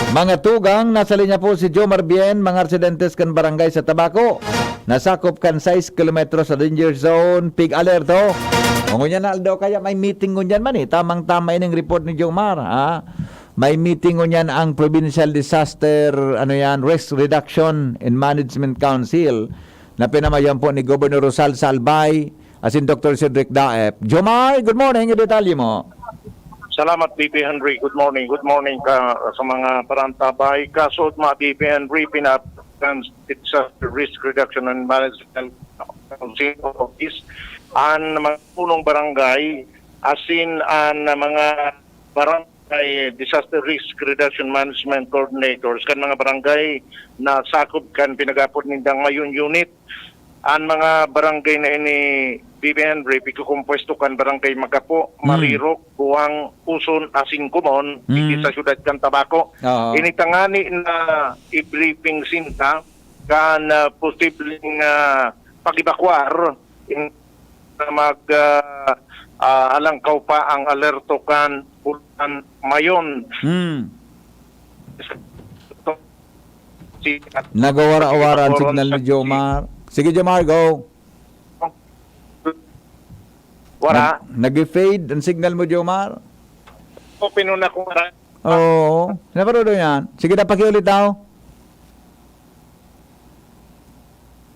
mga tugang, nasa linya po si Jomar Bien, mga residentes kan barangay sa Tabaco. Nasakop kan sais kilometro sa danger zone, pig-alerto. O, ngunyan na aldaw kaya may meeting ngunyan man eh. Tamang-tama ining report ni Jomar, ha? May meeting ngunyan ang Provincial Disaster, ano yan, Risk Reduction and Management Council na pinamayan po ni Governor Rosal Salbay asin Doktor Cedric Daep. Jomar, good morning. Yung detalye mo. Salamat, B P Henry. Good morning. Good morning ka, sa mga parantabay. Kaso, mga B P Henry, pinap-, Disaster Risk Reduction and Management Council Office, an mga punong barangay, asin an mga barangay Disaster Risk Reduction Management Coordinators, kan mga barangay na sakop kan pinagapot nindang Mayon Unit. An mga barangay na ini, B B N, Rip, ikukompuesto kan Barangay Magapo, Hmm. Marirok, Buang, Uson, asin Kumon, Hmm. digdi sa siyudad kan Tabaco. Oo. Ini tangani na i-briefing sinda kan, ah, posibleng, ah, pag-ebakwar, in, na mag, ah, ah, alangkaw pa ang alerto kan Bulan Mayon. Hmm. Si Nagwawara-wara ang signal ni Jomar. Sige, Jomar, go. Wala. Nag-, nag-fade ang signal mo, Jomar. Open na ko, wala. Oo. Naparodo yan. Sige, daw, pakiulit daw.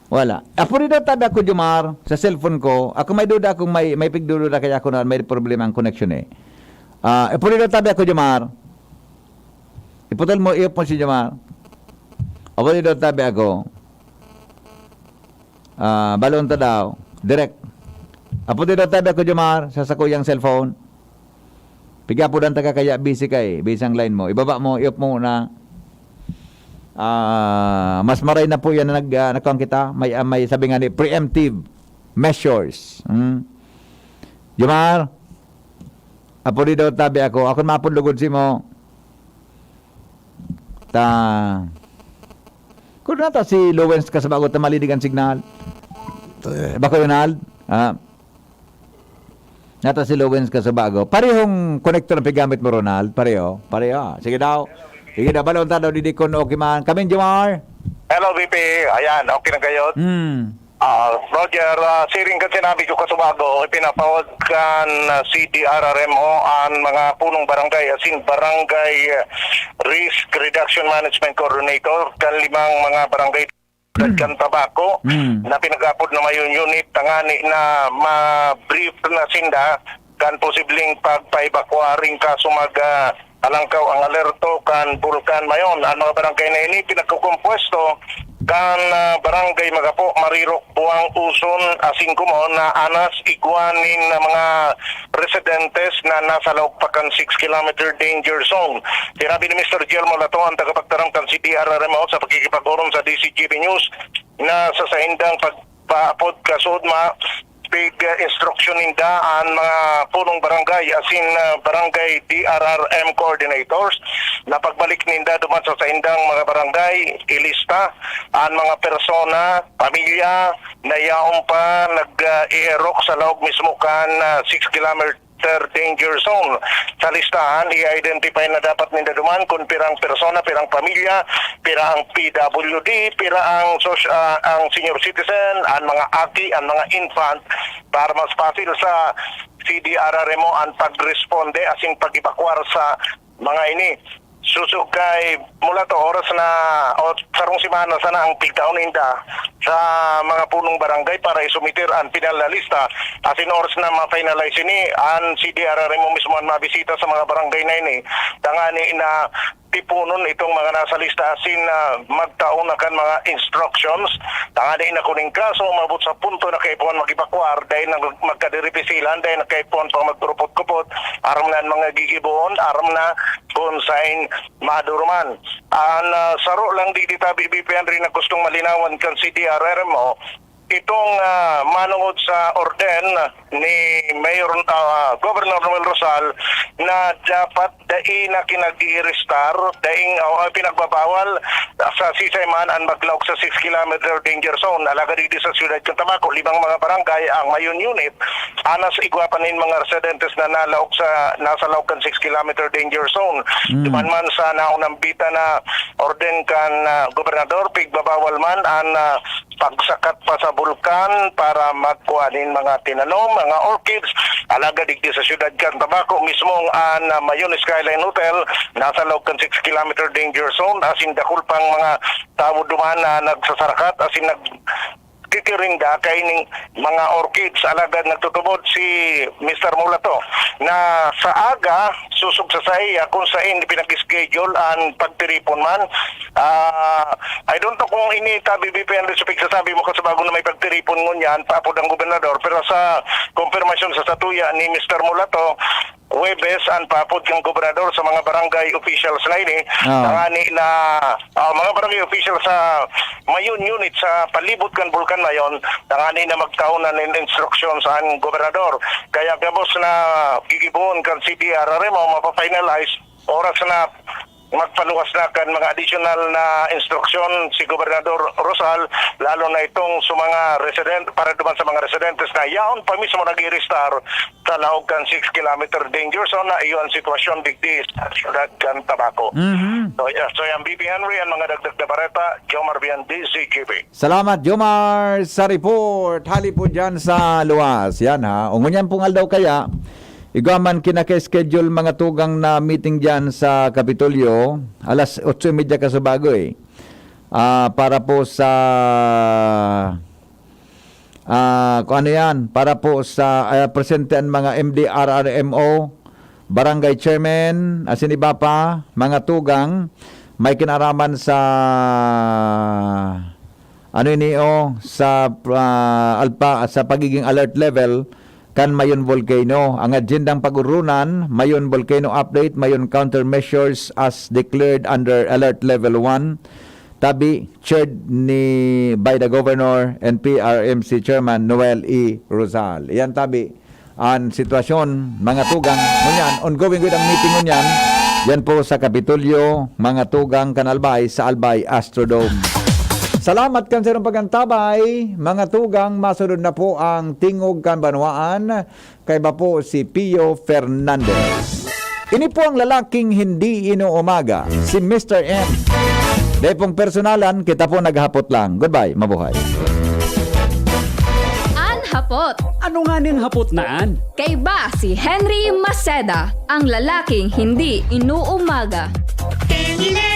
Wala. Apo, di daw tabi ako, Jomar, sa cellphone ko. Ako may duda akong may, may pigdududa kaya ako na may problema ang connection eh. Ah, apo, di daw tabi ako, Jomar. Iputol mo, i-off mo si Jomar. Apo, di daw tabi ako. Ah, balon ta daw. Direct. Apo, di daw tabi ako, Jomar, sa sakuyang cellphone. Pigapudan ta ka kaya busy ka eh. Busy ang line mo. Ibaba mo, i-off mo na. Ah, mas maray na po yan na nag, ah, nagkuhan kita. May, ah, may sabi nga ni preemptive measures. Hmm? Jomar, apo, di daw tabi ako. Ako mapon lugod si mo. Ta. Kung nata si Lowens ka sa bago, ta malinig ang signal. Eh, bako yun, Al? Ah. Nata si Lowens ka sa bago. Parehong connector ang pigamit mo, Ronald. Pareho. Pareho. Sige daw. Sige daw. Balon ta daw, didi kun okay man. Kamin, Jomar. Hello, V P. Ayan, okay na kayo? Hmm. Ah, Roger, ah, siring kan sinabi ko kasubago, ipinapawag kan, ah, C D R R M O an mga punong barangay, asin barangay, ah, risk reduction management coordinator kan limang mga barangay kan Tabaco Mm. na pinag-apod na Mayon Unit, tangani na ma-brief na sinda kan posibleng pagpaebakwaring kaso mag, ah, alangkaw ang alerto kan Bulkan Mayon. Ang mga barangay na ini pinagkukumpuesto kan, ah, Barangay Magapo, Marirok, Buang, Uson, asin Kumon na anas igwa nin mga residentes na nasa laog pa kan six kilometer danger zone. Sinabi ni Mister Guillermo Lato, ang tagapagtaram kan C D R R M O, sa pakikipag-orom sa D Z G B News, na sa saindang pagpaapod kasud ma pig instruction ninda an mga punong barangay asin, ah, barangay D R R M coordinators na pagbalik ninda duman sa saindang mga barangay, ilista an mga persona, pamilya na yaon pa nag, ah, i-erok sa laog mismo kan, ah, six kilometer danger zone. Sa listahan, i-identify na dapat ninda duman kun pirang persona, pirang pamilya, pira ang P W D, pira ang soc-, ah, ang senior citizen, an mga aki, an mga infant, para mas pasil sa C D R R M O an pagresponde asin pag-ebakwar sa mga ini. Susog kay mula to oras na o sarong semana sana ang pigtaon ninda sa mga punong barangay para isumiter an final na lista. Asin oras na ma-finalize ini, an C D R R M O mismo an mabisita sa mga barangay na ini, tangani na tiponon itong mga nasa lista asin, ah, magtao na kan mga instructions. Tangani na kuning kaso, umabot sa punto na kaipuhan mag-evacuar, dahil na magkadiripisilan, dahil na kaipuhan pang magkurupot-kupot, aram na an mga gigibohon, aram na kung sain maduruman. An, ah, saro lang digdi tabi, B P Henry, na gustong malinawan kan C D R R M O, itong, ah, manongod sa orden ni Mayor, ah, Governor Noel Rosal na dapat dai na kinag-i-arestar, daing, ah, pinagbabawal sa sisay man an maglaog sa six kilometer danger zone. Alagad digdi sa siyudad kan Tabaco, limang mga barangay ang Mayon Unit, anas igwa pa nin mga residentes na nalaog sa, nasa laog kan six kilometer danger zone. Mm. Duman man sa naunang bita na orden kan, ah, gobernador, pigbabawal man an, ah, pagsakat pa sa bulkan para magkuha nin mga tinanom, mga orchids. Alagad digdi sa siyudad kan Tabaco mismo, an, ah, Mayon Skyline Hotel, nasa laog kan six kilometer danger zone, asin dakul pang mga tawo duman na nagsasarakat asin nag-, titirinda kaining mga orchids. Alagad nagtutubod si Mister Mulato na sa aga, susog sa saiya kung sain pinag-schedule an pagtiripon man. Ah, I don't know kung ini tabi, B P N, sa pigsasabi mo, kasubago na may pagtiripon ngunyan, paapod ang gobernador, pero sa kumpirmasyon sa satuya ni Mister Mulato, Huwebes an paapod kan gobernador sa mga barangay officials na ini, Oo. tangani na, ah, mga barangay officials sa Mayon Unit sa palibot kan Bulkan Mayon, tangani na magtao na nin instruction sa an gobernador. Kaya gabos na gigibohon kan C D R R M O, mapafinalize, oras na magpaluwas na kan mga additional na instruction si Gobernador Rosal, lalo na itong sa mga resident, para duman sa mga residentes na yaon pa mismo nag-i-arestar sa laog kan six kilometer danger zone na iyo ang sitwasyon digdi sa siyudad kan Tabaco. Mhm. So, yeah, so yan, B P Henry, ang mga dagdag na bareta, Jomar Bian, D Z G B. Salamat, Jomar, sa report. Hali po dyan sa luwas. Yan, ha. O ngunyan pong aldaw kaya, igwa man kinaka-schedule mga tugang na meeting dyan sa Kapitolyo, alas otso y media kasubago, eh. Ah, para po sa, ah, kung ano yan, para po sa, ah, presente ang mga M D R R M O, barangay chairman, asin iba pa, mga tugang, may kinaraman sa, ano ini, oh, sa, ah, alpa-, sa pagiging alert level kan Mayon Volcano. Ang agendang pag-urunan, Mayon Volcano Update, Mayon Countermeasures as declared under Alert Level one, tabi, chaired ni, by the Governor and P R M C Chairman Noel E. Rosal. Iyan tabi, an sitwasyon, mga tugang, ngunyan, ongoing gud ang meeting ngunyan, yan po sa Kapitolyo, mga tugang, kan Albay, sa Albay Astrodome. Salamat kan sarong pag-antabay, mga tugang, masunod na po ang Tingog kan Banwaan, kaiba po si Pio Fernandez. Ini po ang lalaking hindi inuumaga, si Mister M. Dai pong personalan, kita po naghapot lang. Goodbye, mabuhay. hapot. Ano nga ning hapot naan? Kaiba si Henry Maceda, ang lalaking hindi inuumaga. Kenny